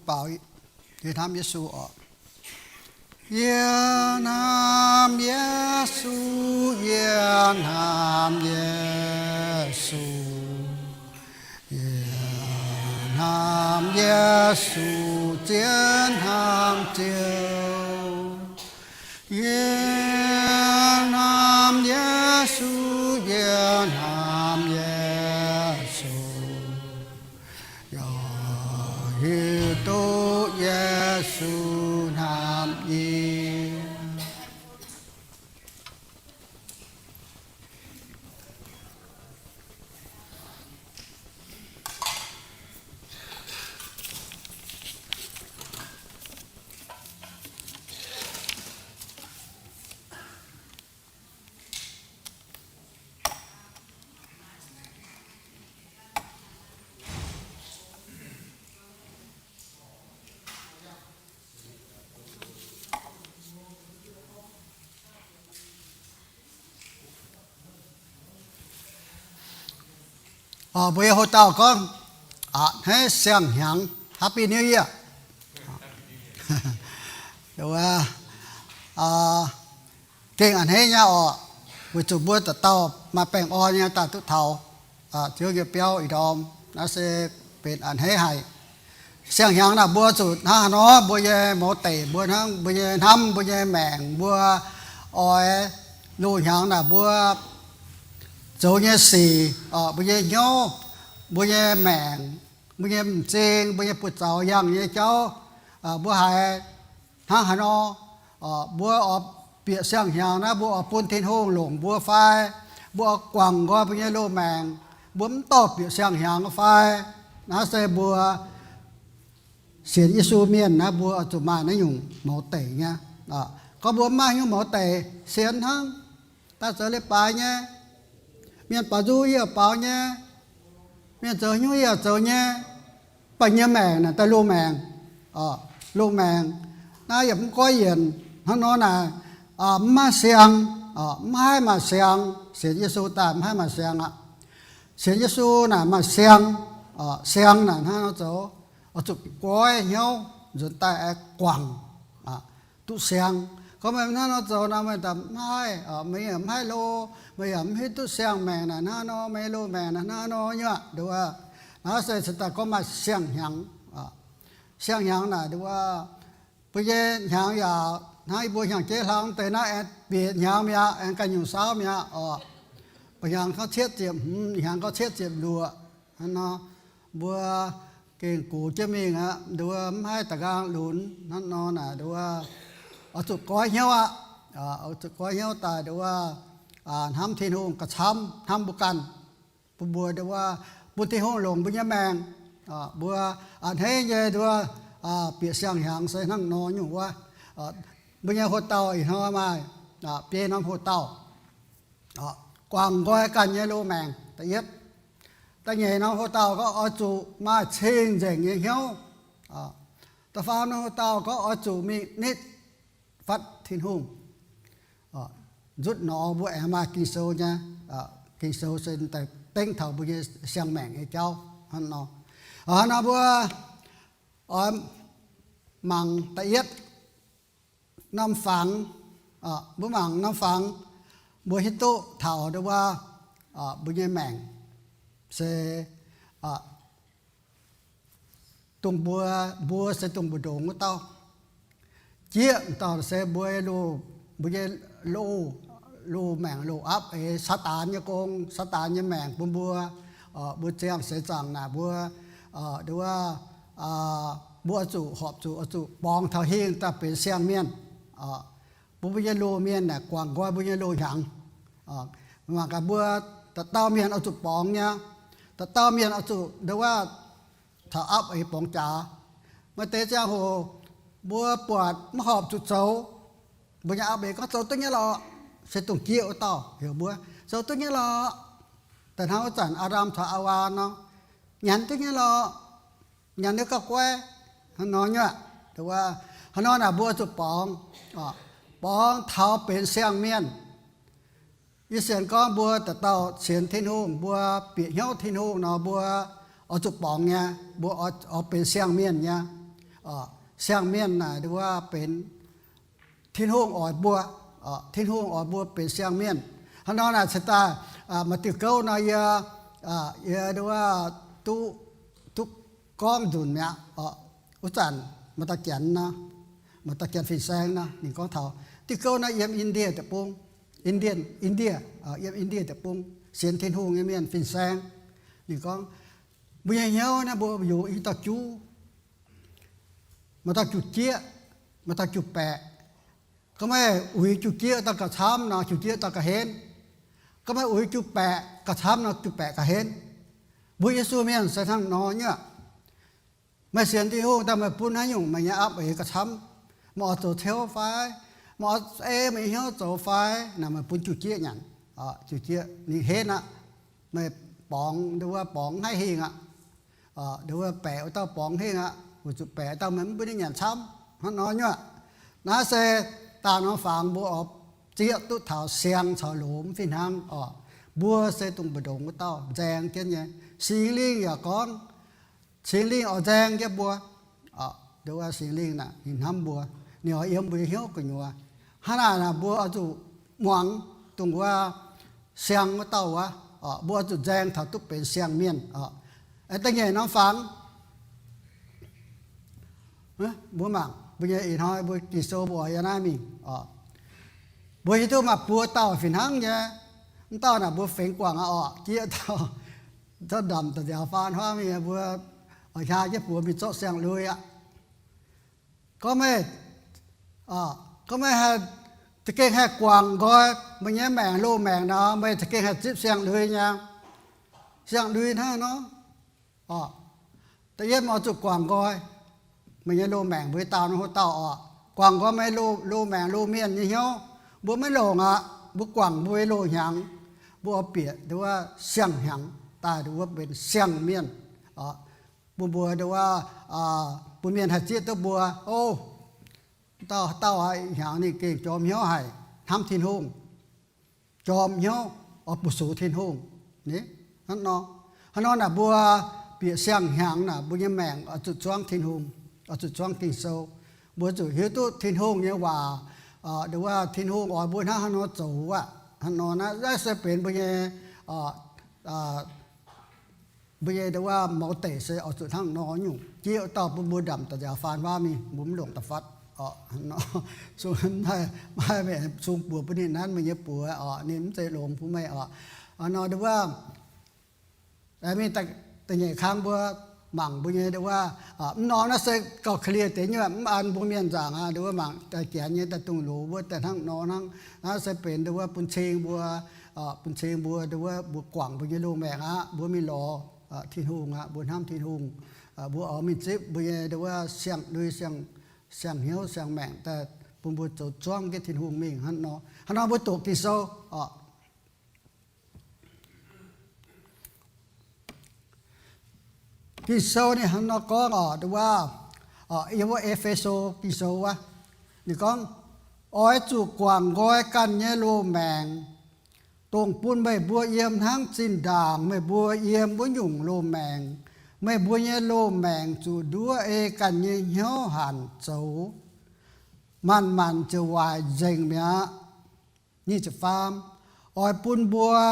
baaux yie hnamv Yesu oc. Yie hnamv Yesu, yie hnamv Yesu, yie hnamv Yesu, zien hnamv Ziouv. Yie hnamv Yesu, yie hnamv Yesu, yaac hiuv duqv Yesu hnamv yie. Mbuo nyei hoc-dauh gorngv, a'hneiv siang-hnyangx, Happy New Year. Gengh a'hneiv nyei oc, weic zuqc mbuo dauh dauh maaih baengh orn nyei daaih duqv taux Ziouv nyei biauv ih ndorm. Naaiv se benx a'hneiv haic. Siang-hnyangx naaic mbuo zuqc hnangv haaix nor, mbuo nyei mouz deic, mbuo hnangv mbuo nyei hnamv, mbuo nyei maengc, mbuo oix loz-hnyangx naaic mbuo zoux nyei sic, mbuo nyei hnyouv, mbuo nyei maengc, mbuo nyei m'zing, mbuo nyei buoz-zaux, yangh nyei jauv, mbuo haiz hnangv haaix nor, mbuo oix bieqc siang-hnyangx naaiv, mbuo oix bun Tin-Hungh longc mbuo fai, mbuo oix guangc nqoi mbuo nyei loz-maengc, mbuo mv dorh bieqc siang-hnyangx fai. Naaiv se mbuo sienx Yesu mienh naaiv, mbuo oix zuqc maaih naaiv nyungc mouz deic nyei. Gorngv mbuo mv maaih nyungc mouz deic, sienx hnangv, daaih zoux leiz-baaix nyei, mienh baaux nzung yie yaac baaux nyei, mienh zoux haaix nyungc yie yaac zoux nyei. Mv baac nyei maengc naaic daaih loz-maengc, loz-maengc naaiv yaac mv goiv yienc hnangv nor naaic, mv maaih siang, mv haih maaih siang. Sienx Yesu daaih mv haih maaih siang aqv. Sienx Yesu naaic maaih siang. Siang naaic hnangv nor zoux, oix zuqc goiv hnyouv nzuonx daaih aengx guangc duqv siang. Gorngv meih mv hnangv nor zoux nor, meih daaih mv haih, meih yaac mv haih loz, meih yaac mv hiuv duqv siang-maengc naaic hnangv nor, meih loz-maengc naaic hnangv nor nyei aqv. Nduov, naaiv se cingx daaih gorngv maaih siang-hnyangx. Siang-hnyangx naaic nduov, mbuo nyei hnyangx yaac hnangv yie mbuo hnyangx-jeiv hlang deix naaiv aengx bieqc hnyangx mi'aqv, aengx ganh nyungc saauv mi'aqv oc. Mba'hnyangx gorngv cietv ziepc hmz, hnyangx gorngv cietv ziepc luoqc. Hnangv nor, mbuo gengh gox jienv mingh aqv. Nduov, mv haih da'nqaang lunx hnangv nor naaic, nduov, oix zuqc goiv hnyouv aqv. Oix zuqc goiv hnyouv daaih, nduov, hnamv Tin-Hungh gauh camv hnamv mbuo ganh. Bun mbuo, nduov, bun Tin-Hungh longc mbuo nyei maengc. Mbuo a'hneiv nyei, nduov, bieqc siang-hnyangx se hnangv nor nyungc wuov. Mbuo nyei hoc-dauh ih hnoi maaih biei norm hoc-dauh. Guangc nqoi ganh nyei loz-maengc, da'yietv. Da'nyeic norm hoc-dauh gorngv oix zuqc maaih cing-nzengc nyei hnyouv. Da'faam norm hoc-dauh gorngv oix zuqc mingh nitv fatv Tin-Hungh. Nzutv nor mbuo aengx maaih Ging-Sou nyei. Ging-Sou se dengv taux mbuo nyei siang-maengc nyei jauv hnangv nor. Hnangv nor mbuo oix mangc da'yietv norm fangx. Mbuo mangc norm fangx, mbuo hiuv duqv taux nduov, mbuo nyei maengc se dongh mbuo, mbuo se dongh mbu'ndongx wuov dauh. Jieqv dauh se mbuo, mbuo nyei loz, loz-maengc loz-apv eix, Saadaan nyei gong, Saadaan nyei maengc bun mbuo. Mbuo ziangh seix zaangc naaic mbuo, nduov, mbuo oix zuqc horpc zuqc, oix zuqc borngz taux hingh daaih benx siang-mienh. Bun mbuo nyei loz-mienh naaic guangc nqoi mbuo nyei loz-hnyangx. Mangc gaax mbuo, dauh dauh mienh oix zuqc borngz nyei. Dauh dauh mienh oix zuqc nduov, taux apv eix borngz jaax. Maaih deix ziangh hoc mbuo buatc mv horpc zuqc zoux, mbuo nyei apv eix gorngv zoux duqv nyei lorqc, se dongh jieqv wuov dauh heuc mbuo zoux duqv nyei lorqc. Da'hnangv wuov zanc Aa^ndam caux Aawaa nor, nyanc duqv nyei lorqc. nyanc ninh gauh guai. Hnangv nor nyuoqc, hnangv nor naaic mbuo zuqc borngz, borngz taux benx siang-mienh. Yie sienx gorngv mbuo dauh dauh sienx Tin-Hungh, mbuo bieqc hnyouv Tin-Hungh nor, mbuo oix zuqc borngz nyei, mbuo oix benx siang-mienh nyei. Siang-mienh naaic nduov benx Tin-Hungh oix mbuo, Tin-Hungh oix mbuo benx siang-mienh. Hnangv nor naaic cingx daaih maaih diuh gouv nor yie, yie nduov duqv, duqv gorngv nzunc mi'aqv. Wuov zanc maaih dauh janx, maaih dauh janx fin-saeng nor, ninh gorngv taux diuh gouv nor yiem Indie deic-bung, Indie, Indie, yiem Indie deic-bung sienx Tin-Hungh nyei mienh fin-saeng. Ninh gorngv, mbuo nyei hnyouv naaiv mbuo yungz i dauh juv, maaih dauh juv-jieqv, maaih dauh juv-baeqc. Gorngv meih uix juv-jieqv dauh gauh camv nor, juv-jieqv dauh gauh henv. Gorngv meih uix juv-baeqc gauh camv nor, juv-baeqc gauh henv. Mbuo Yesu mienh se hnangv nor nyuoqc. Meih sienx Tin-Hungh daaih meih bun haaix nyungc meih nyei apv eix gauh camv. Meih oix zoux ciouv fai, meih oix ei meih nyei hnyouv zoux fai, naaic meih bun juv-jieqv nyanc. Juv-jieqv ninh henv aqv. Meih borngz, nduov borngz maiv haih hingh aqv. Nduov baeqc wuov dauh borngz hingh aqv, weic zuqc baeqc dauh meih mv bun ninh nyanc camv. Hnangv nor nyuoqc. Naaiv se daaih norm fangx mbuo oix zieqv duqv taux siang caux loz mv fih hnangv oc. Mbuo se dongh mbu'ndongx wuov dauh nzaeng jienv nyei. Singx Lingh yaac gorngv, Singx Lingh oix nzaeng jienv mbuo. Nduov Singx Lingh naaic ninh hnamv mbuo, ninh oix yiem mbuo nyei hnyouv gu'nyuoz. Hnangv naaic naaic mbuo oix zuqc muangx dongh wuov siang wuov dauh wuov, mbuo oix zuqc nzaeng taux duqv benx siang-mienh oc. Da'nyeic norm fangx, mbuo mangc mbuo nyei ih hnoi mbuo Ging-Sou mbuo oix yiem naaiv mingh oc. Mbuo hiuv duqv maaih buo dauh fih hnangv nyei. Mv dauh naaic mbuo fengx guangc aqv oc, jieqv dauh, ndamc da'nziaaux faan huaav mingh, mbuo oix hiaa jienv buoz mingh zorqv siang-lui aqv. Gorngv meih, gorngv meih haih za'gengh haih guangc nqoi meih nyei maengc loz-maengc nor, meih za'gengh haih zipv siang-lui nyei. Siang-lui hnangv nor, da'yietv oix zuqc guangc nqoi meih nyei loz-maengc, mbuo dauh nor hlo dauh oc. Guangc nqoi meih loz-maengc loz-mienh nyei hnyouv, mbuo maiv longc aqv. Mbuo guangc mbuo nyei loz-hnyangx, mbuo oix bieqc nduov siang-hnyangx daaih nduov benx siang-mienh. Bun mbuo nduov, bun mienh haih zieqv duqv mbuo, o, dauh dauh ih hnyangx ninh gengh jorm hnyouv haic, hnamv Tin-Hungh, jorm hnyouv oix bu-sux Tin-Hungh. Hnangv nor, hnangv nor naaic mbuo bieqc siang-hnyangx naaic mbuo nyei maengc oix zuqc zuangv Tin-Hungh, oix zuqc zuangv Ging-Sou. Mbuo zuqc hiuv duqv Tin-Hungh nyei waac, nduov Tin-Hungh oix mbuo hnangv haaix nor zoux aqv. Hnangv nor naaiv, naaiv se benx mbuo nyei, mbuo nyei nduov mouz deic se oix zuqc hnangv nor nyungc. Jieqv dauh bun mbuo ndamc da'nziaaux faan huaav mingh, mbuo mv longc da'fatv oc. Maiv, maiv sung buoz bun ninh nanv meih nyei buoz oc, ninh mv zeiz longx bun meih oc. Nor nduov mingh da'nyeic kang mbuo mangc mbuo nyei nduov, mv norm naaiv se gauh clear deix nyuoqc, mv an mbuo mienh nzaangc aqv. Nduov mangc daaih janx nyei daaih dongh loz wuov daaih hnangv nor hnangv. Naaiv se benx nduov bun cing mbuo, bun cing mbuo nduov mbuo guangc mbuo nyei loz-maengc aqv. Mbuo mingh lorz Tin-Hungh aqv, mbuo hnamv Tin-Hungh, mbuo oix mingh zipv mbuo nyei nduov siang-lui, siang-hnyouv, siang-maengc daaih bun mbuo zoux zuangv jienv Tin-Hungh mingh hnangv nor. Hnangv nor mbuo doqc Ging-Sou oc. Ging-Sou ninh hnangv nor gorngv oc, nduov, yiem wuov E^fe^so Ging-Sou wuov, ninh gorngv, oix zuqc guangc nqoi ganh nyei loz-maengc, dongh bun meih mbuo yiem hnangv zinh ndaangc meih mbuo yiem wuov nyungc loz-maengc. Meih mbuo nyei loz-maengc zuqc nduov ei ganh nyei hnyouv hanc zoux, manc-manc ziouc waaic nzengc mi'aqv. Nyic ziepc faam, oix bun mbuo,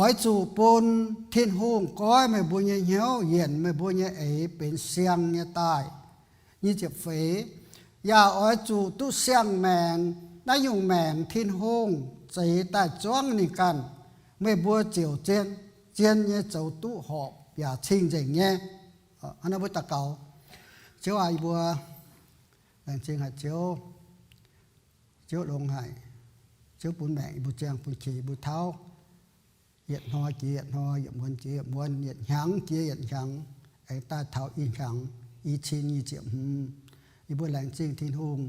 oix zuqc bun Tin-Hungh goiv meih mbuo nyei hnyouv yienc meih mbuo nyei eix benx siang nyei daaih. Nyic ziepc feix, yaac oix zuqc duqv siang-maengc, naaiv nyungc maengc Tin-Hungh zeix daaih zuangv ninh ganh, meih mbuo ziouc zien, zien nyei zoux duqv horpc yaac cing-nzengc nyei. Hnangv naaiv mbuo daux gaux. Ziouv aac, yie mbuo laengz zingh haic Ziouv. Ziouv longx haic. Ziouv bun maengc yie mbuo, ziangh bun qiex yie mbuo tauv. Yietc hnoi jiex yietc hnoi, yietc muonz jiex yietc muonz, yietc hnyangx jiex yietc hnyangx, aengx daaih taux ih hnyangx, i cin nyic ziepc hmz. Yie mbuo laengz zingh Tin-Hungh.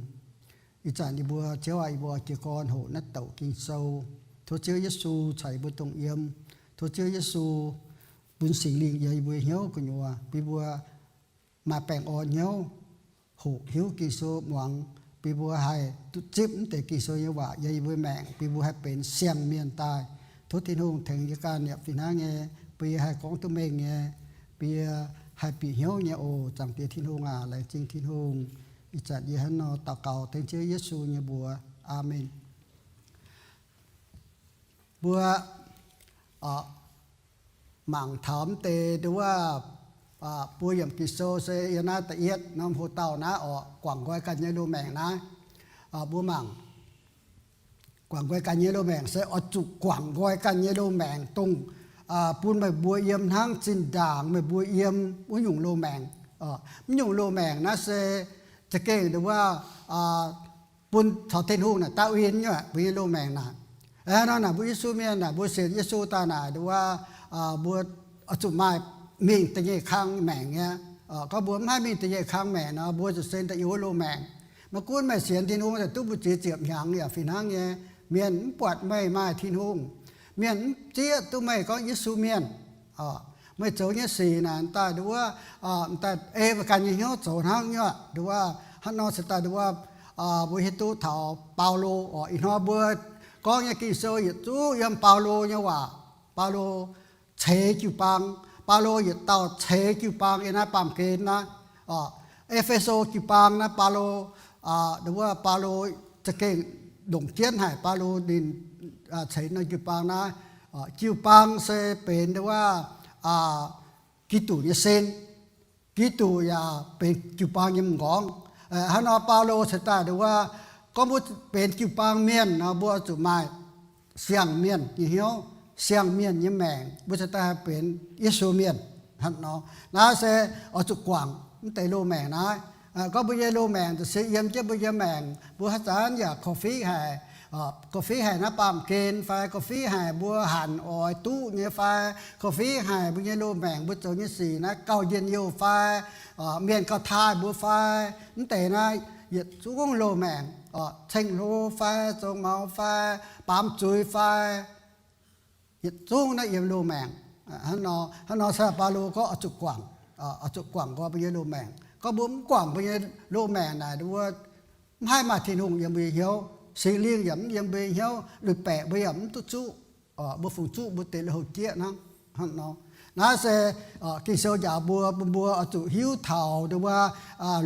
Ih zanc yie mbuo, Ziouv aac, yie mbuo jiez gorn hoqc naaiv douc Ging-Sou. Tov Ziouv Yesu caux yie mbuo dongh yiem. Tov Ziouv Yesu bun Singx Lingh yiem yie mbuo hnyouv gu'nyuoz, bun mbuo maaih baengh orn hnyouv, hoqc hiuv Ging-Sou muangx, bun mbuo haih duqv zipv mv deix Ging-Sou nyei waac yiem yie mbuo maengc, bun mbuo haih benx siang-mienh daaih. Tov Tin-Hungh tengx yie ganh yaac fih hnangv nyei, bun yie haih gorngv duqv mengh nyei, bun yie haih bieqc hnyouv nyei oc. Zaangc Diex Tin-Hungh aac, laengz zingh Tin-Hungh. Ih zanc yie hnangv nor daux gaux dengv Ziouv Yesu nyei mbuox. Aamen. Mbuo mangc taux mv deix nduov, buo yiemc Ging-Sou se yiem naaiv da'yietv norm hoc-dauh naaiv orqc, guangc nqoi ganh nyei loz-maengc naaiv. Mbuo mangc, guangc nqoi ganh nyei loz-maengc se oix zuqc guangc nqoi ganh nyei loz-maengc, dongh bun meih mbuo yiem hnangv zinh ndaangc meih mbuo yiem wuov nyungc loz-maengc. Mv nyungc loz-maengc naaiv se za'gengh nduov bun caux Tin-Hungh naaic daav win nyei, mbuo nyei loz-maengc naaic. Hnangv nor naaic mbuo Yesu mienh naaic, mbuo sienx Yesu daaih naaic nduov, mbuo oix zuqc maaih mingh da'nyeic kang maengc nyei. Gorngv mbuo mv haih mingh da'nyeic kang maengc nor, mbuo zuqc sen da'yiuh wuov loz-maengc. Maiv gunv meih sienx Tin-Hungh daaih duqv mbu'ziex ziepc hnyangx yaac fih hnangv nyei, mienh mv buatc meih maaih Tin-Hungh. Mienh mv zieqv duqv meih gorngv Yesu mienh. Meih zoux nyei sic naaic daaih nduov, daaih ei meih ganh nyei hnyouv zoux hnangv nyei. Nduov, hnangv nor se daaih nduov, mbuo hiuv duqv taux Baulo orqc, ih hnoi mbuo gorngv nyei Ging-Sou yietc zungv yiem Baulo nyei waac. Baulo ceix jiu-baang. Baulo yietc dauh ceix jiu-baang yiem naaiv baamh gen naaiv. E^fe^so jiu-baang naaiv Baulo, nduov, Baulo za'gengh longc jienv haic. Baulo ninh ceix norm jiu-baang naaiv. Jiu-baang se benx nduov, Giduc nyei sin. Giduc yaac benx jiu-baang nyei m'nqorngv. Hnangv nor Baulo ceix daaih nduov, gorngv mbuo benx jiu-baang mienh nor, mbuo zuqc maaih siang-mienh nyei hnyouv, siang-mienh nyei maengc, mbuo ceix daaih haih benx Yesu mienh. Hnangv nor, naaiv se oix zuqc guangc mv deix loz-maengc naaiv. Gorngv mbuo nyei loz-maengc se yiem jienv mbuo nyei maengc, mbuo haaix zanc yaac korv-fiqv haic, korv-fiqv haic naaiv baamh gen fai korv-fiqv haic mbuo hanc oix duqv nyei fai, korv-fiqv haic mbuo nyei loz-maengc mbuo zoux nyei sic naaiv gauh njien-youh fai, mienh gauh taaih mbuo fai, mv deix naaiv yietc zungv loz-maengc, ceng-hlo fai, zoux maux fai, baamz zuiz fai, yietc zungv naaiv yiem loz-maengc. Hnangv nor se Baulo gorngv oix zuqc guangc, oix zuqc guangc nqoi mbuo nyei loz-maengc. Gorngv mbuo mv guangc mbuo nyei loz-maengc naaic, mbuo mv haih maaih Tin-Hungh yiem mbuo nyei hnyouv, Singx Lingh yaac mv yiem mbuo nyei hnyouv, lui-baeqc mbuo yaac mv duqv zuqc, mbuo fungc zuqc mbuo deix lui-houx jieqv hnangv. Hnangv nor, naaiv se Ging-Sou njaaux mbuo, mbuo, mbuo oix zuqc hiuv taux nduov,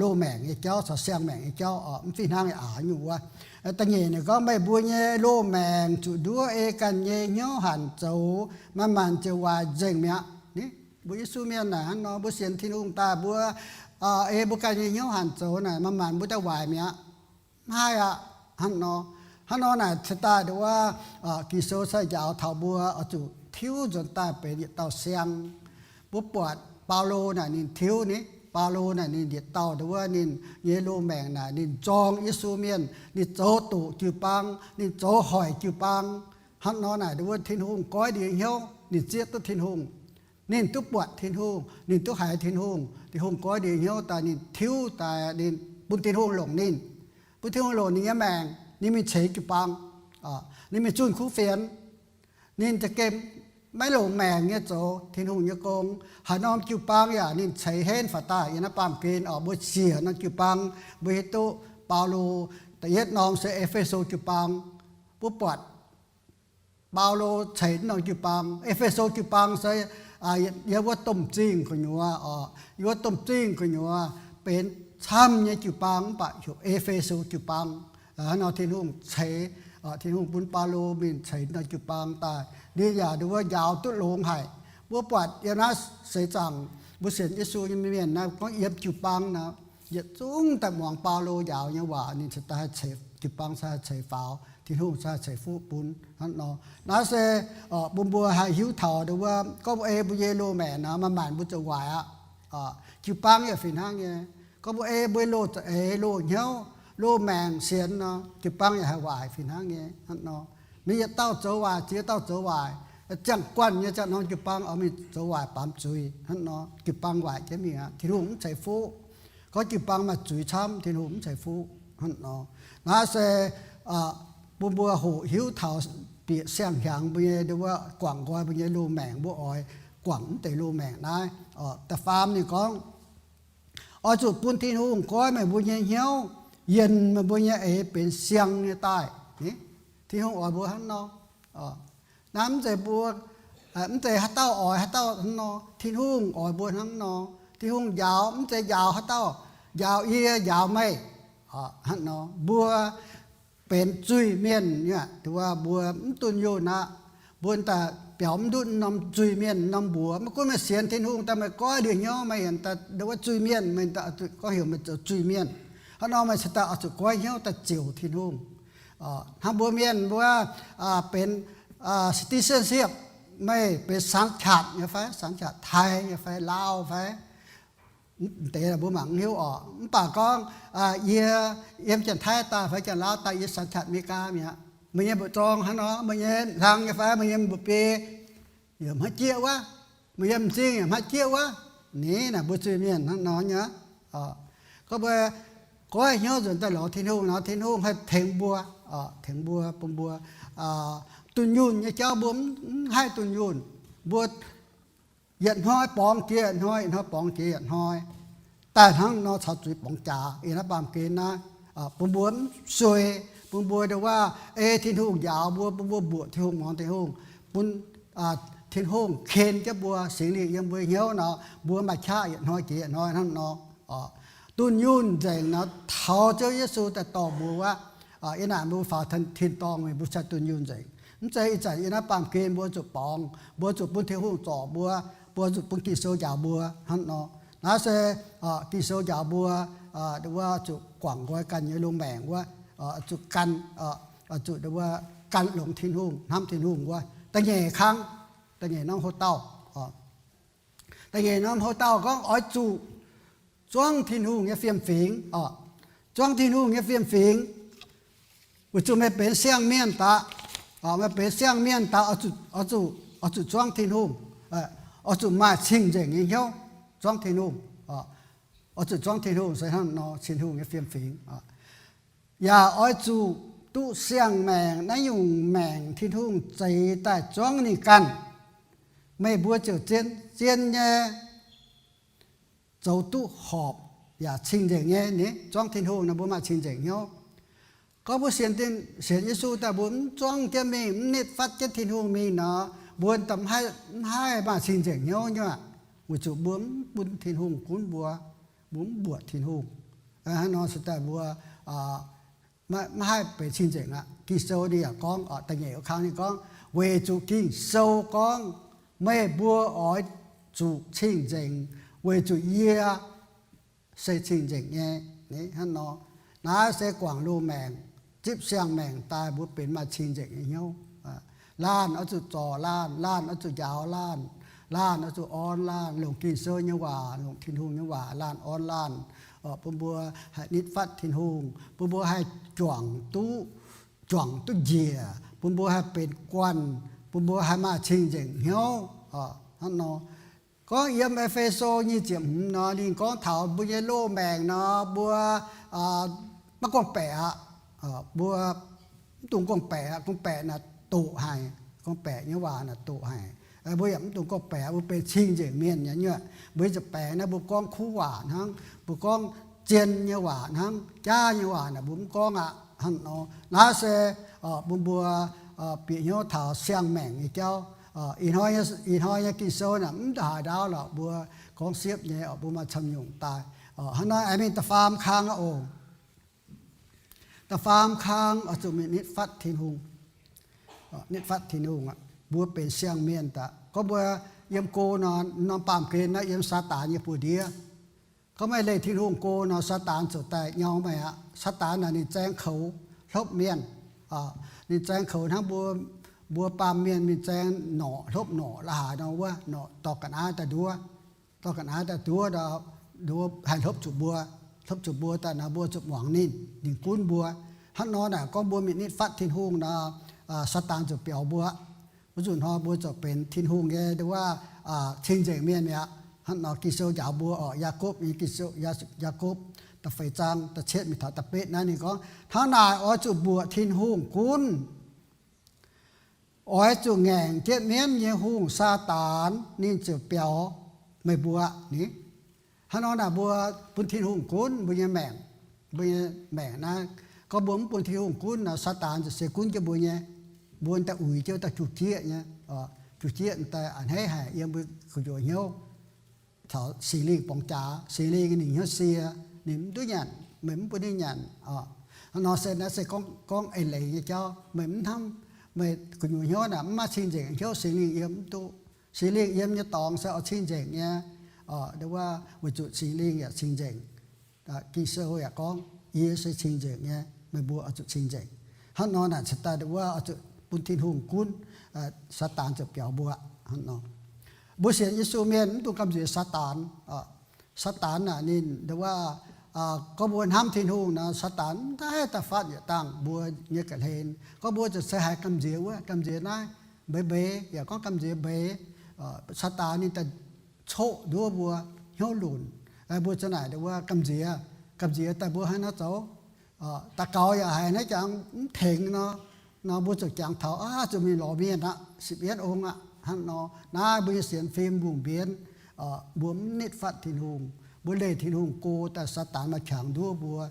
loz-maengc nyei jauv caux siang-maengc nyei jauv, mv fih hnangv aqc nyungc wuov. Da'nyeic ninh gorngv, meih mbuo nyei loz-maengc zuqc nduov ei ganh nyei hnyouv hanc zoux, manc-manc ziouc waaic nzengc mi'aqv. Mbuo Yesu mienh naaic hnangv nor, mbuo sienx Tin-Hungh daaih mbuo ei mbuo ganh nyei hnyouv hanc zoux naaic, manc-manc mbuo daaih waaic mi'aqv. Mv haih aqv. Hnangv nor, hnangv nor naaic ceix daaih nduov, Ging-Sou sai njaaux taux mbuo oix zuqc tiuv nzuonx daaih benx yietc dauh siang. Mbuo buatc Baulo naaic ninh tiuv ni, Baulo naaic ninh yietc dauh nduov ninh nyei loz-maengc naaic ninh zorng Yesu mienh, ninh zoux doqc jiu-baang, ninh zoux hoic jiu-baang. Hnangv nor naaic nduov Tin-Hungh goiv ninh nyei hnyouv, ninh zieqv duqv Tin-Hungh. Ninh duqv buatc Tin-Hungh, ninh duqv haiz Tin-Hungh. Tin-Hungh goiv ninh nyei hnyouv daaih, ninh tiuv daaih, ninh bun Tin-Hungh longc ninh, bun Tin-Hungh longc ninh nyei maengc, ninh mingh ceix jiu-baang, ninh mingh zunh kuv fienx. Ninh za'gengh maiv longc maengc nyei zoux Tin-Hungh nyei gong. Haaix norm jiu-baang yaac ninh ceix henv faaux daaih yiem naaiv baamh gen oc. Mbuo siec norm jiu-baang, mbuo hiuv duqv Baulo da'yietv norm se E^fe^so jiu-baang. Mbuo buatc Baulo ceix norm jiu-baang. E^fe^so jiu-baang se yiem wuov domh zingh gu'nyuoz oc, yiem wuov domh zingh gu'nyuoz benx camv nyei jiu-baang mv baac heuc E^fe^so jiu-baang. Hnangv nor Tin-Hungh ceix, Tin-Hungh bun Baulo mingh ceix norm jiu-baang daaih, ninh yaac nduov njaaux duqv longx haic. Mbuo buatc yiem naaiv seix zaangc mbuo sienx Yesu nyei mienh naaiv gorngv yiem jiu-baang naaic, yietc zungv daaih muangx Baulo njaaux nyei waac, ninh ceix daaih haih ceix jiu-baang, ceix haih ceix faaux, Tin-Hungh ceix haih ceix fuqv bun hnangv nor. Naaiv se bun mbuo haih hiuv taux nduov, gorngv mbuo ei mbuo nyei loz-maengc naaic, manc-manc mbuo ziouc waaic aqv. Jiu-baang yaac fih hnangv nyei. Gorngv mbuo ei mbuo loz-za'eix, loz-hnyouv, loz-maengc sienx nor, jiu-baang yaac haih waaic fih hnangv nyei hnangv nor. Mingh yietc dauh zoux waaic, ziex dauh zoux waaic. Ziangh guanh nyei ziangh norm jiu-baang oix mingh zoux waaic baamz zuiz hnangv nor, jiu-baang waaic jienv mingh aqv, Tin-Hungh mv ceix fuqv. Gorngv jiu-baang maaih zuiz camv, Tin-Hungh mv ceix fuqv hnangv nor. Naaiv se bun mbuo hoqc hiuv taux bieqc siang-hnyangx mbuo nyei nduov, guangc nqoi mbuo nyei loz-maengc, mbuo oix guangc mv deix loz-maengc naaiv. Da'faam ninh gorngv, Oix zuqc bun Tin-Hungh goiv meih mbuo nyei hnyouv, yienc meih mbuo nyei eix benx siang nyei daaih. Ni, Tin-Hungh oix mbuo hnangv nor. Naaiv mv zeiz mbuo, mv zeiz haaix dauh oix haaix dauh hnangv nor. Tin-Hungh oix mbuo hnangv nor. Tin-Hungh njaaux, mv zeiz njaaux haaix dauh, njaaux yie, njaaux meih. Hnangv nor mbuo benx zuiz-mienh nyei, mbuo mv dunh yunh aqv. Mbuo daaih biaux mv ndutv norm zuiz-mienh norm mbuox. Maiv gunv meih sienx Tin-Hungh daaih meih goiv ndie hnyouv, meih yaac daaih nduov zuiz mienh, meih daaih gorngv heuc meih zoux zuiz-mienh. Hnangv nor meih cingx daaih oix zuqc goiv hnyouv daaih ziouc Tin-Hungh. Hnangv mbuo mienh mbuo benx citizenship, meih benx สัญชาติ nyei fai, สัญชาติ Taiv nyei fai, Laauv fai, mv deix mbuo mangc mv hiuv oc. Mv baac gorngv yie yiem Janx-Taiv daaih fai Janx-Laauv daaih, yie สัญชาติ Meigaa mi'aqv. Meih nyei mbu'zorng hnangv nor, meih nyei hlang nyei fai meih nyei mbu'biei yaac hmaiv jieqv wuov, meih nyei m'zing yaac hmaiv jieqv wuov. Ni, naaic mbuo zuiz-mienh hnangv nor nyei. Gorngv mbuo goiv hnyouv nzuonx daaih lorz Tin-Hungh nor, Tin-Hungh haih tengx mbuo, tengx mbuo, bun mbuo dunh yunh nyei jauv mbuo mv haih dunh yunh. Mbuo yietc hnoi borngz jiex yietc hnoi, yietc hnoi borngz jiex yietc hnoi, daaih hnangv nor caux zuiz borngz jaax. Ih naaiv baamh gen naaiv bun mbuo mv sueih, bun mbuo ndongc wuov ei Tin-Hungh njaaux mbuo, bun mbuo mbuoqc Tin-Hungh, muangx Tin-Hungh, bun Tin-Hungh ken jienv mbuo, Singx Lingh yiem mbuo hnyouv nor, mbuo maaih qaqv yietc hnoi jiex yietc hnoi hnangv nor. Dunh yunh nzengc nor, taux Ziouv Yesu daaih dorh mbuo wuov, yie naaic mbuo faaux tin-dorngh mingh mbuo cingx dunh yunh nzengc. Mv zeiz ih zanc yie naaiv baamh gen mbuo zuqc borngz, mbuo zuqc bun Tin-Hungh zorc mbuo, mbuo zuqc bun Ging-Sou njaaux mbuo hnangv nor. Naaiv se Ging-Sou njaaux mbuo, wuov zuqc guangc nqoi ganh nyei loz-maengc wuov, zuqc gan, zuqc wuov gan longx Tin-Hungh, hnamv Tin-Hungh wuov. Da'nyeic kang, da'nyeic norm hlo dauh, da'nyeic norm hlo dauh gorngv oix zuqc zuangv Tin-Hungh nyei fiem-fingx. Zuangv Tin-Hungh nyei fiem-fingx, weic zuqc meih benx siang-mienh daaih, meih benx siang-mienh daaih oix zuqc, oix zuqc zuangv Tin-Hungh, oix zuqc maaih cing-nzengc nyei hnyouv zuangv Tin-Hungh. Oix zuqc zuangv Tin-Hungh se hnangv nor, Tin-Hungh nyei fiem-fingx. Yaac oix zuqc duqv siang-maengc, naaiv nyungc maengc Tin-Hungh zeix daaih zuangv ninh ganh, meih mbuo ziouc zien, zien nyei zoux duqv horpc yaac cing-nzengc nyei. Ni, zuangv Tin-Hungh nor mbuo maaih cing-nzengc hnyouv. Gorngv mbuo sienx, sienx Yesu daaih mbuo mv zuangv jienv mingh, mv nitv fatv jienv Tin-Hungh mingh nor, mbuo mv haih maaih cing-nzengc hnyouv nyei aqv. Weic zuqc mbuo mv bun Tin-Hungh gunv mbuo, mbuo mv mbuoqc Tin-Hungh. Hnangv nor se daaih mbuo maiv haih benx cing-nzengc aqv. Ging-Sou ninh yaac gorngv, da'nyeic wuov kang ninh gorngv, weic zuqc Ging-Sou gorngv, meih mbuo oix zuqc cing-nzengc, weic zuqc yie se cing-nzengc nyei. Hnangv nor, naaiv se guangc loz-maengc, zipv siang-maengc daaih mbuo benx maaih cing-nzengc nyei hnyouv. Laanh oix zuqc zorc laanh, laanh oix zuqc njaaux laanh, laanh oix zuqc orn laanh, longc Ging-Sou nyei waac, longc Tin-Hungh nyei waac laanh orn laanh, bun mbuo haih nitv fatv Tin-Hungh, bun mbuo haih juangc duqv, juangc duqv njiec, bun mbuo haih benx guanh, bun mbuo haih maaih cing-nzengc hnyouv. Hnangv nor, gorngv yiem E^fe^so nyic ziepc hmz nor, ninh gorngv taux mbuo nyei loz-maengc nor, mbuo maiv gorngv-baeqc aqv. Mbuo mv dungx gorngv-baeqc aqv. Gorngv-baeqc naaic doqc haic. Gorngv-baeqc nyei waac naaic doqc haic. Mbuo yaac mv dungx gorngv-baeqc, mbuo benx cing-nzengc mienh nyei. Mbuo zuqc baengx naaiv mbuo gorngv kuv waac hnangv, mbuo gorngv zien nyei waac hnangv, jaav nyei waac naaic mbuo mv gorngv aqv. Hnangv nor, naaiv se bun mbuo bieqc hnyouv taux siang-maengc nyei jauv. Ih hnoi nyei, ih hnoi nyei Ging-Sou naaic mv haaix ndaauv lorqc, mbuo gorngv siepv nyei, mbuo maaih camv nyungc daaih. Hnangv naaiv aengx mingh da'faam kang aqv oc. Da'faam kang oix zuqc mingh nitv fatv Tin-Hungh. Nitv fatv Tin-Hungh aqv. Mbuo benx siang-mienh daaih. Gorngv mbuo yiem go nor, norm baamh gen naaiv yiem Saadaan nyei buoz-ndiev. Gorngv meih leih Tin-Hungh go nor, Saadaan ziouc daaih nyau meih aqv. Saadaan naaic ninh zaeng koux hlopv mienh. Ninh zaeng koux hnangv mbuo, mbuo baamh mienh mingh zaeng norqc, hlopv norqc la'haaix nor wuov, norqc dorh ga'naaiv daaih nduov. Dorh ga'naaiv daaih nduov, nduov haih hlopv zuqc mbuo. Hlopv zuqc mbuo daaih nor, mbuo zuqc muangx ninh, ninh gunv mbuo. Hnangv nor naaic gorngv mbuo mingh nitv fatv Tin-Hungh nor, Saadaan ziouc biaux mbuo. Wuov nzunc hnoi mbuo ziouc benx Tin-Hungh nyei nduov, cing-nzengc mienh mi'aqv. Hnangv nor Ging-Sou njaaux mbuo oc. Yaakopv nyei Ging-Sou, Yaakopv da'feix zaang da'cietv mingh taux da'betv naaiv ninh gorngv, hnangv naaic oix zuqc mbuoqc Tin-Hungh gunv. Oix zuqc ngaengc jienv mienv nyei hungh, Saadaan, ninh ziouc biaux meih mbuo ni. Hnangv nor naaic mbuo bun Tin-Hungh gunv mbuo nyei maengc, mbuo nyei maengc naaiv. Gorngv mbuo mv bun Tin-Hungh gunv nor, Saadaan ziouc se gunv jienv mbuo nyei. Mbuo daaih uix jienv daaih juqc jieqv nyei, juqc jieqv daaih a'hneiv haic yiem mbuo gu'nyuoz hnyouv. Taux Singx Lingh borngz jaax, Singx Lingh ninh hnyouv sie, ninh mv duqv nyanc, meih mv bun ninh nyanc. Hnangv nor se naaiv se gorngv, gorngv eix leiz nyei jauv. Meih mv hnamv, meih gu'nyuoz hnyouv naaic mv maaih cing-nzengc hnyouv, Singx Lingh yiem mv duqv. Singx Lingh yiem nyei dorngx se oix cing-nzengc nyei. Nduov wuov, weic zuqc Singx Lingh yaac cing-nzengc. Ging-Sou yaac gorngv, yie se cing-nzengc nyei, meih mbuo oix zuqc cing-nzengc. Hnangv nor naaic cingx daaih nduov wuov oix zuqc bun Tin-Hungh gunv, Saadaan ziouc biaux mbuo hnangv nor. Mbuo sienx Yesu mienh mv dungx gamh nziex Saadaan. Saadaan naaic ninh nduov wuov, gorngv mbuo hnamv Tin-Hungh nor, Saadaan mv haih daaih fatv yietc dangh mbuo nyei ga'hlen. Gorngv mbuo ziouc se haiz gamh nziex wuov, gamh nziex naaiv mbeix mbeix, yaac gorngv gamh nziex mbeix. Saadaan ninh daaih coqv nduov mbuo hnyouv lunc. Mbuo za'naaic nduov wuov gamh nziex, gamh nziex daaih mbuo haaix nor zoux? Daux gaux yaac haiz naaiv jangx mv tengx nor, nor mbuo ziouc jangx taux, aa, zuqc mingh lorz mienh aqv, sipv yienv ong aqv, hnangv nor. Naaiv mbuo nyei sienx fim mbungh mbienv, mbuo mv nitv fatv Tin-Hungh, mbuo leih Tin-Hungh go daaih, Saadaan maaih qangx nduov mbuo,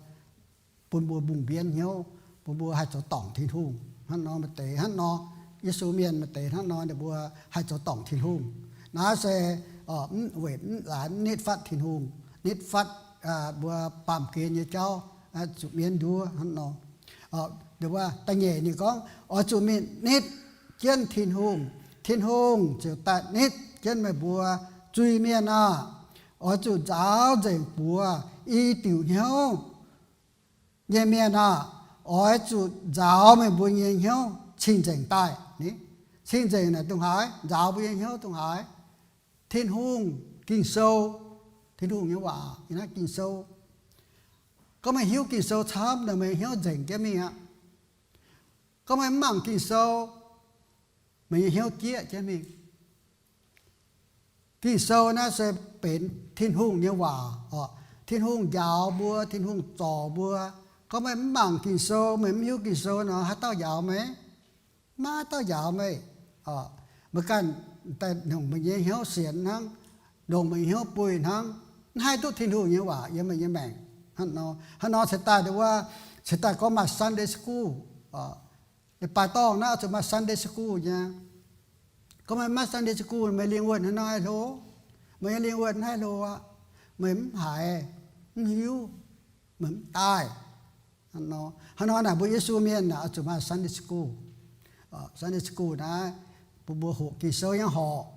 bun mbuo mbungh mbienv hnyouv, bun mbuo haih zoux dorngc Tin-Hungh. Hnangv nor maaih deix hnangv nor, Yesu mienh maaih deix hnangv nor, ninh mbuo haih zoux dorngc Tin-Hungh. Naaiv se mv weic mv laaiz mv nitv fatv Tin-Hungh, nitv fatv mbuo baamh gen nyei jauv, zuqc mienv nduov hnangv nor. Da'nyeic ninh gorngv, oix zuqc mingh nitv jienv Tin-Hungh, Tin-Hungh ziouc daaih nitv jienv meih mbuo zuiz-mienh aah! Oix zuqc nzaaux nzengc buoz i diuc hnyouv nyei mienh aah! Oix zuqc nzaaux meih mbuo nyei hnyouv cing-nzengc daaih. Cing-nzengc naaic dongh haaix? Nzaaux mbuo nyei hnyouv dongh haaix? Tin-Hungh, Ging-Sou, Tin-Hungh nyei waac, naaiv Ging-Sou. Gorngv meih hiuv Ging-Sou camv nor, meih nyei hnyouv nzengc jienv mingh aqv. Gorngv meih mv mangc Ging-Sou, meih nyei hnyouv jieqv jienv mingh. Ging-Sou naaiv se benx Tin-Hungh nyei waac oc. Tin-Hungh njaaux mbuo, Tin-Hungh zorc mbuo. Gorngv meih mv mangc Ging-Sou, meih mv hiuv Ging-Sou nor, haaix dauh njaaux meih? Maiv maaih dauh njaaux meih. Meih ganh daaih longc meih nyei hnyouv sienx hnangv, longc meih nyei hnyouv buih hnangv, mv haih duqv Tin-Hungh nyei waac yiem meih nyei maengc. Hnangv nor, hnangv nor cingx daaih nduov wuov, cingx daaih gorngv maaih Sunday school. Leiz-baaix dorngh naaiv oix zuqc maaih Sunday school nyei. Gorngv meih maiv Sunday school, meih lingh wuonh hnangv nor haih hlo? Meih nyei lingh wuonh mv haih hlo aqv. Meih mv haiz, mv hiuv, meih mv daaih. Hnangv nor naaic mbuo Yesu mienh naaic oix zuqc maaih Sunday school. Sunday school naaiv bun mbuo hoqc Ging-Sou nyei horqc,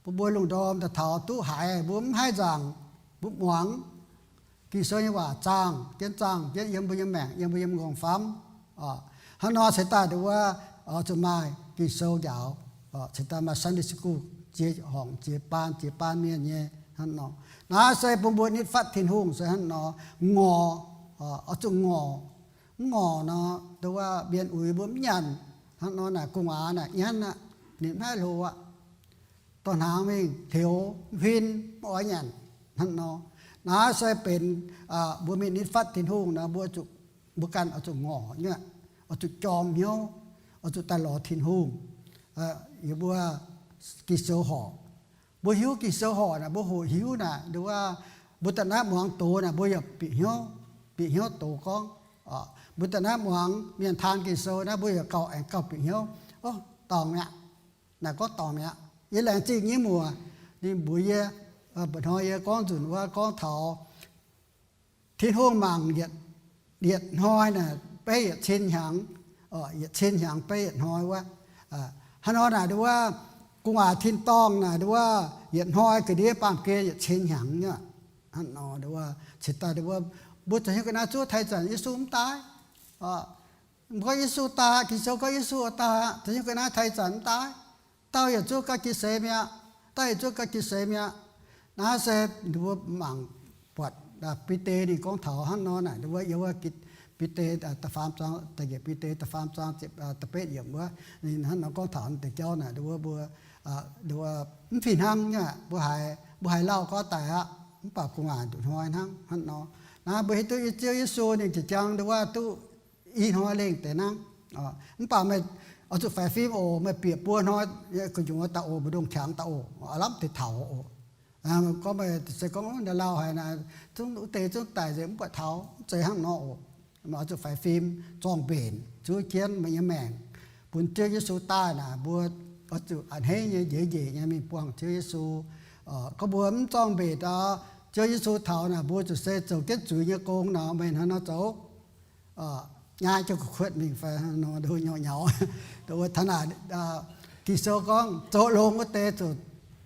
bun mbuo lungh ndorm daaih taux duqv haiz mbuo mv haih nzaangc, mbuo muangx Ging-Sou nyei waac zaangh jienv zaangh jienv yiem mbuo nyei maengc, yiem mbuo nyei m'nqorngv famv. Hnangv nor cingx daaih nduov wuov, oix zuqc maaih Ging-Sou njaaux, cingx daaih maaih Sunday school, ziex horngc ziex baan, ziex baan mienh nyei hnangv nor. Naaiv se bun mbuo nitv fatv Tin-Hungh se hnangv nor, ngorc, oix zuqc ngorc. Mv ngorc nor, nduov wuov mienh uix mbuo mv nyanc. Hnangv nor naaic gu'nguaaz naaic nyanc aqv, ninh mv haih hlo aqv. Dorh hnaangx mingh hleux, mv huin, mv oix nyanc. Hnangv nor, naaiv se benx mbuo mingh nitv fatv Tin-Hungh nor, mbuo zuqc, mbuo ganh oix zuqc ngorc nyei, oix zuqc jorm hnyouv, oix zuqc daaih lorz Tin-Hungh. Yie mbuo Ging-Sou horqc, mbuo hiuv Ging-Sou horqc naaic, mbuo hoqc hiuv naaic, nduov wuov, mbuo da'naaiv muangx doz naaic, mbuo yaac bieqc hnyouv, bieqc hnyouv doz gorngv. Mbuo da'naaiv muangx mienh taan Ging-Sou naaiv, mbuo yaac gauh aengx gauh bieqc hnyouv, o, dorngc mi'aqv. Naaic gorngv dorngc mi'aqv. Yie laengz zingh nyei muoc, ninh mbuox yie, mba'hnoi yie gorngv nzunc wuov gorngv taux Tin-Hungh mangc yietc, yietc hnoi naaic beiv yietc cin hnyangx, yietc cin hnyangx beiv yietc hnoi wuov. Hnangv nor naaic nduov wuov, gu'nguaaz tin-dorngh naaic nduov wuov, yietc hnoi ga'ndiev baamh gen yietc cin hnyangx nyei. Hnangv nor nduov wuov, cingx daaih nduov wuov, mbuo zoux hnyouv ga'naaiv zuov taaih zanc Yesu mv daaih. Mbuo gorngv Yesu daaih, Ging-Sou gorngv Yesu daaih aqv, zoux hnyouv ga'naaiv taaih zanc mv daaih. Dauh yietc zungv gauh jiex seix mi'aqv. Dauh yietc zungv gauh jiex seix mi'aqv. Naaiv se mbuo mangc buatc Bide ninh gorngv taux hnangv nor naaic, nduov wuov, yiem wuov Bide da'faam zaang, da'nyeic Bide da'faam zaang da'betv yiemc wuov, ninh hnangv nor gorngv taux deix jauv naaic, nduov wuov, mbuo, nduov wuov, mv fih hnangv nyei aqv. Mbuo haiz, mbuo haiz lauh gorngv daaih aqv, mv baac gu'nguaaic nduqc hnoi hnangv hnangv nor. Naaiv mbuo hiuv duqv Ziouv Yesu ninh jiex jangx nduov wuov duqv i hnoi lengh deix hnangv. Mv baac meih oix zuqc faix fim oc. Meih bieqc buo hnoi gu'nyuoz daaih oc, mbu'ndongx qangx daaih oc, aav lamh deix taux oc. Gorngv meih se gorngv ndau lauh haic naaic, zungv wuov deix zungv daic nzengc, mv buatc taux, mv zeiz hnangv nor oc. Meih oix zuqc faix fim, zorng-mbenc, zuov jienv meih nyei maengc bun Ziouv Yesu daaih naaic, mbuo oix zuqc a'hneiv nyei, njiec njiec nyei mingh buangh Ziouv Yesu. Gorngv mbuo mv zorng-mbenc, Ziouv Yesu taux naaic, mbuo zuqc se zoux jienv zuiz nyei gong nor, meih hnangv nor zoux, nyaaiv jienv gu'kuotv mingh fai hnangv nor, nduov nyauv nyauv. Wuov taux naaic, Ging-Sou gorngv zoux longx wuov deix zuqc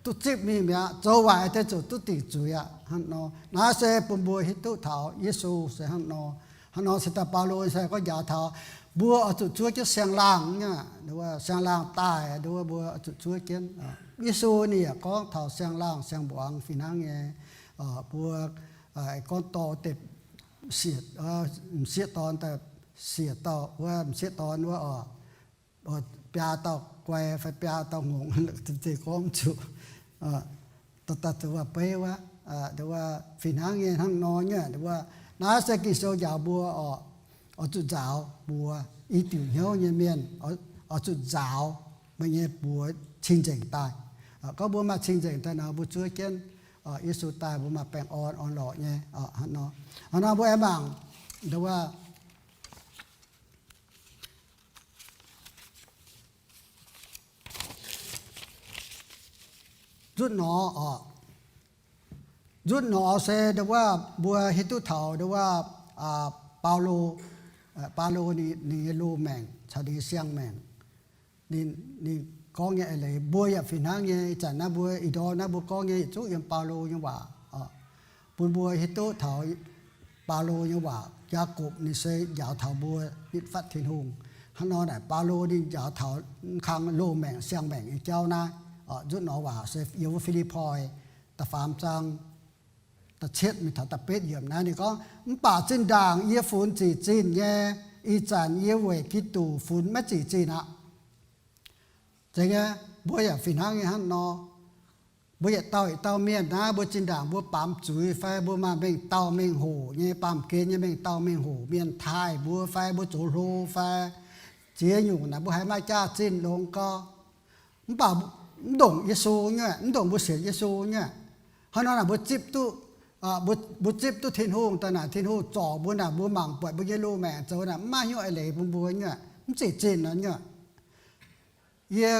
duqv zipv mingh mi'aqv, zoux waaic deix zuqc duqv dingc zuiz aqv. Hnangv nor, naaiv se bun mbuo hiuv duqv taux Yesu se hnangv nor. Hnangv nor se daaih Baulo se gorngv njaaux taux mbuo oix zuqc zuov jienv siang-laangh nyei, siang-laangh daaih, nduov mbuo oix zuqc zuov jienv. Yesu ninh yaac gorngv taux siang-laangh siang-mbuangz fih hnangv nyei. Mbuo gorngv dorh deix sieqv, m'sieqv dorn daaih sieqv dauh wuov, m'sieqv dorn wuov oc, biaa dauh guai fai biaa dauh ngongc, zinh gorngv zuqc, daaih zuqc waac-beiv wuov, nduov fih hnangv nyei hnangv nor nyei. Nduov naaiv se Ging-Sou njaaux mbuo oc, oix zuqc nzaaux mbuox i diuc hnyouv nyei mienh, oix zuqc nzaaux meih nyei buoz cing-nzengc daaih. Gorngv mbuo maaih cing-nzengc daaih nor, mbuo zuov jienv Yesu daaih, mbuo maaih baengh orn, orn-lorqc nyei. Hnangv nor, hnangv nor mbuo aengx mangc nduov wuov, nzutv nor oc, nzutv nor se nduov wuov mbuo hiuv duqv taux nduov wuov, Baulo, Baulo ninh nyei loz-maengc caux ninh nyei siang-maengc. Ninh, ninh gorngv nyei eix leiz mbuo yaac fih hnangv nyei. Ih zanc naaiv mbuo ih ndorm naaiv mbuo gorngv nyei yietc zungv yiem Baulo nyei waac. Bun mbuo hiuv duqv taux Baulo nyei waac. Yaagorpc ninh se njaaux taux mbuo nitv fatv Tin-Hungh. Hnangv nor naaic Baulo ninh njaaux taux kang loz-maengc siang-maengc nyei jauv naaiv. Nzutv nor waac se yiem wuov Fi^lipv^poi da'faam zaang da'cietv mingh taux da'betv yiemc naaiv ninh gorngv, mv baac zinh ndaangc yie funx zic zinh nyei, ih zanc yie weic Giduc funx maiv zic zinh aqv. Zeiz nyei, mbuo yaac fih hnangv nyei hnangv nor. Mbuo yietc dauh yietc dauh mienh naaiv, mbuo zinh ndaangc mbuo baamz zuiz fai mbuo maaih mengh dauh mengh hoc nyei, baamh gen nyei mengh dauh mengh hoc mienh taaih mbuo fai mbuo zoux hlo fai ziex nyungc naaic mbuo haiz maaih jaax-zinh longx gau. Mv baac mv ndongc Yesu nyei, mv ndongc mbuo sienx Yesu nyei. Hnangv nor naaic mbuo zipv duqv, mbuo zipv duqv Tin-Hungh daaih naaic, Tin-Hungh zorc mbuo naaic, mbuo mangc buatc mbuo nyei loz-maengc zoux naaic mv maaih hnyouv eix leiz bun mbuo nyei, mv zic zinh nor nyei. Yie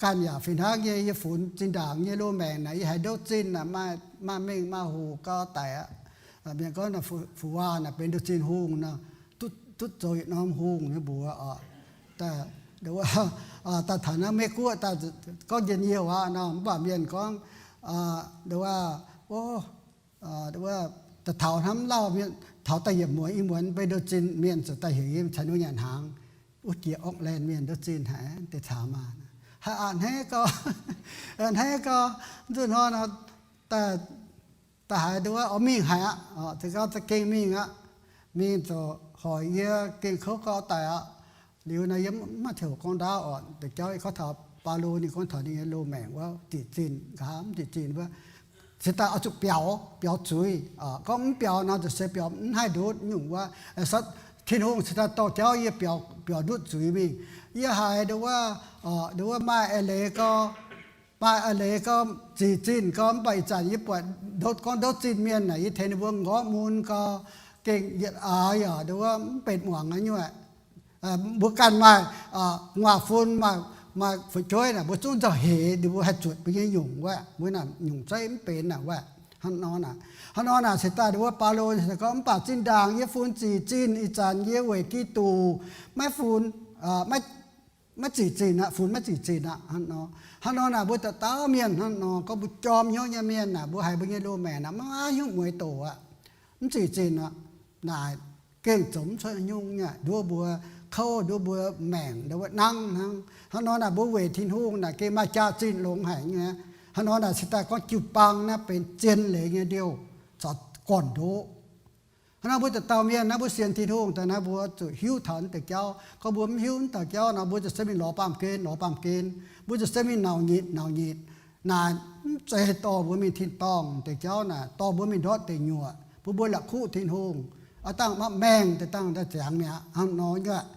ganh yaac fih hnangv nyei, yie funx zinh ndaangc nyei loz-maengc naaic, yie haiz ndouv zinh naaic, maaih mengh maaih hoc gau daic aqv. Mienh gorngv naaic fu-, fu-waac naaic benx nduqc zinh hungh nor, duqv, duqv zoux yietc norm hungh nyei mbuox oc. Daaih, daaih taux naaiv Meiv-Guoqv daaih gorngv njien-youh aqv nor, mv baac mienh gorngv, daaih, daaih taux hnamv lauh mienh, taux daaih yietc muonz i muonz benx nduqc zinh mienh ziouc daaih heuc yie caux ninh nyanc hnaangx. Wuov jiex Auckland mienh nduqc zinh haic, deix caux maah, haiz a'hneiv gau, a'hneiv gau. Nzunc hnoi nor, daaih, daaih haiz nduov oix mingh haic aqv, se gau za'gengh mingh aqv. Mingh ziouc hoic yie gengh kouv gau daic aqv. Liuz nor yie mv maaih ziangh hoc gorngv ndaauv oc. Deix jauv yie gorngv taux Baulo ninh gorngv taux ninh nyei loz-maengc wuov, zic zinh nqa'haav mv zic zinh wuov, se daaih oix zuqc biaux, biaux zuiz. Gorngv mv biaux nor, zuqc se biaux mv haih ndutv nyungc wuov. Tin-Hungh se daaih dorh jauv yie biaux, biaux ndutv zuiz mingh. Yie haiz nduov wuov, nduov wuov maaih eix leiz gau, maaih eix leiz gau, zic zinh gau, mv baac ih zanc yie buatc ndouv, gorngv ndouv zinh mienh naaic, yie tengx ninh mbuo nqorngv mun gau, gengh yietc aax yaac nduov wuov mv benx muangx aqv nyuoqc. Mbuo ganh maaih nguaaz-fun, maaih, maaih fu'jueiv naaic, mbuo zungv nzauh heix ninh mbuo haih zuotc mbuo nyei nyungc wuov. Mbuo naaic nyungc zeiv mv benx naaic wuov. Hnangv nor naaic, hnangv nor naaic se daaih nduov wuov Baulo gorngv, mv baac zinh ndaangc yie funx zic zinh, ih zanc yie weic Giduc maiv funx, maiv, maiv zic zinh aqv, funx maiv zic zinh aqv. Hnangv nor, hnangv nor naaic mbuo dauh dauh mienh hnangv nor, gorngv mbuo jorm hnyouv nyei mienh naaic, mbuo haiz mbuo nyei loz-maengc naaic maiv hiuv mueiz doqc aqv, mv zic zinh aqv. Naaic gengh zoux mv cuotv nyungc nyei, nduov mbuo kouv, nduov mbuo maengc, nduov mbuo nangv hnangv. Hnangv nor naaic mbuo weic Tin-Hungh naaic gengh maaih jaax-zinh longx haic nyei. Hnangv nor naaic se daaih gorngv jiu-baang naaiv benx zien leiz nyei ndiouh caux gorn-ndoqv. Hnangv nor mbuo dauh dauh mienh naaiv, mbuo sienx Tin-Hungh daaih naaiv, mbuo zuqc hiuv taux naaiv deix jauv. Gorngv mbuo mv hiuv naaiv dauh jauv nor, mbuo zuqc se mingh lorz baamh gen lorz baamh gen, mbuo zuqc se mingh nauc nyitc nauc nyitc. Naaic mv zeiz dorh mbuo mingh tin-dorngh deix jauv naaic, dorh mbuo mingh ndortv deic nyuoqc, bun mbuo la'kuqv Tin-Hungh. Aav dangh maiv maengh deix dangh daaih ziangx mi'aqv hnangv nor nyuoqc.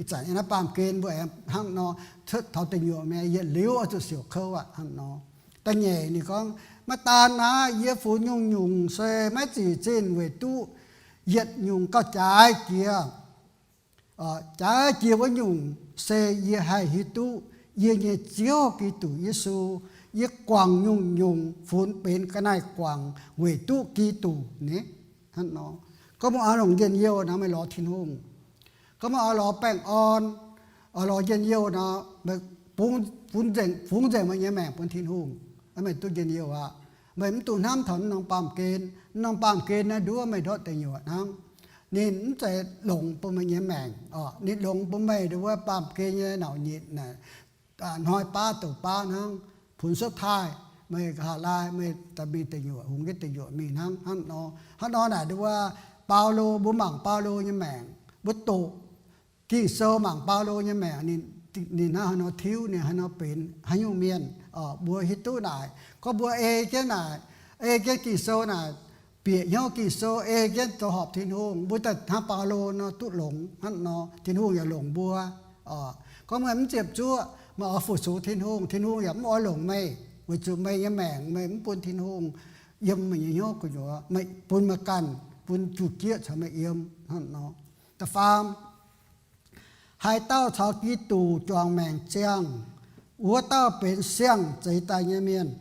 Ih zanc yiem naaiv baamh gen mbuo aengx hnangv nor, cuotv taux deic nyuoqc mi'aqv, yietc liuz oix zuqc siouc kouv aqv hnangv nor. Da'nyeic ninh gorngv, Maiv daan naaiv, yie funx nyungc-nyungc se maiv zic zinh weic duqv yietc nyungc gauh jaaix jiex. Jaaix jiex wuov nyungc se yie haih hiuv duqv yie nyei Ziouv Giduc Yesu. Yie guangc nyungc-nyungc funx benx ga'naaiv guangc weic duqv Giduc ni. Hnangv nor, gorngv meih oix longc njien-youh nor, meih lorz Tin-Hungh. Gorngv meih oix lorz baengh orn, oix lorz njien-youh nor, meih bungx nzengc, fungx nzengc meih nyei maengc bun Tin-Hungh, meih duqv njien-youh aqv. Meih mv dungx hnamv taux naaiv norm baamh gen. Naaiv norm baamh gen naaiv nduov meih ndortv deic nyuoqc hnangv. Ninh mv zeiz longx bun meih nyei maengc oc. Ninh longx bun meih ndongc wuov baamh gen nyei nauc nyitc naaic, hnoi baav douc baav hnangv, funx cuotv taaih, meih nqa'haav laai meih daaih mingh deic nyuoqc, hungx jienv deic nyuoqc mingh hnangv. Hnangv nor, hnangv nor naaic ndongc wuov Baulo, mbuo mangc Baulo nyei maengc, mbuo doqc Ging-Sou mangc Baulo nyei maengc, ninh hnangv haaix nor tiuv, ninh haaix nor benx haaix nyungc mienh. Mbuo hiuv duqv naaic, gorngv mbuo ei jienv naaic, ei jienv Ging-Sou naaic, bieqc hnyouv Ging-Sou, ei jienv zoux horpc Tin-Hungh, mbuo daaih hnangv Baulo nor duqv longx. Hnangv nor Tin-Hungh yaac longc mbuo. Gorngv meih mv ziepc zuoqv, meih oix fu-sux Tin-Hungh, Tin-Hungh yaac mv oix longc meih, weic zuqc meih nyei maengc meih mv bun Tin-Hungh yiem meih nyei hnyouv gu'nyuoz, meih bun meih ganh, bun juv-jieqv caux meih yiem. Hnangv nor, da'faam, haaix dauh caux Giduc juangc maengc ziangh, wuov dauh benx siang-zeix daaih nyei mienh.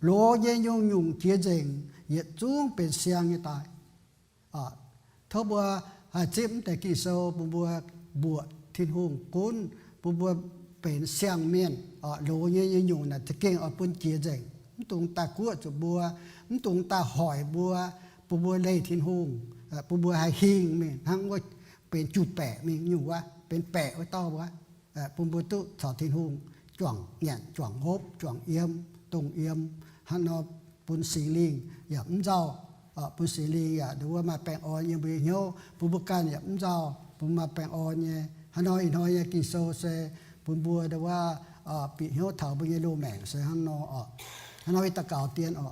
Loz nyei nyungc-nyungc jiex nzengc, yietc zungv benx siang nyei daaih. Tov mbuo haih zipv mv deix Ging-Sou bun mbuo mbuoqc Tin-Hungh gunv, bun mbuo benx siang-mienh. Loz nyei nyungc-nyungc naaic za'gengh oix bun jiex nzengc, mv dungx daaih guoqv zuqc mbuo, mv dungx daaih hoic mbuo, bun mbuo leih Tin-Hungh, bun mbuo haih hingh mingh hnangv wuov benx juv-baeqc mingh nyungc wuov, benx baeqc wuov dauh wuov. Bun mbuo duqv caux Tin-Hungh juangc nyanc, juangc hopv, juangc yiem, dongh yiem. Hnangv nor bun Singx Lingh yaac mv nzauh, bun Singx Lingh yaac ndongc wuov maaih baengh orn yiem mbuo nyei hnyouv, bun mbuo ganh yaac mv nzauh, bun maaih baengh orn nyei. Hnangv nor ih hnoi nyei Ging-Sou se bun mbuo ndongc wuov bieqc hnyouv taux mbuo nyei loz-maengc se hnangv nor oc. Hnangv nor yie daux gaux dien oc.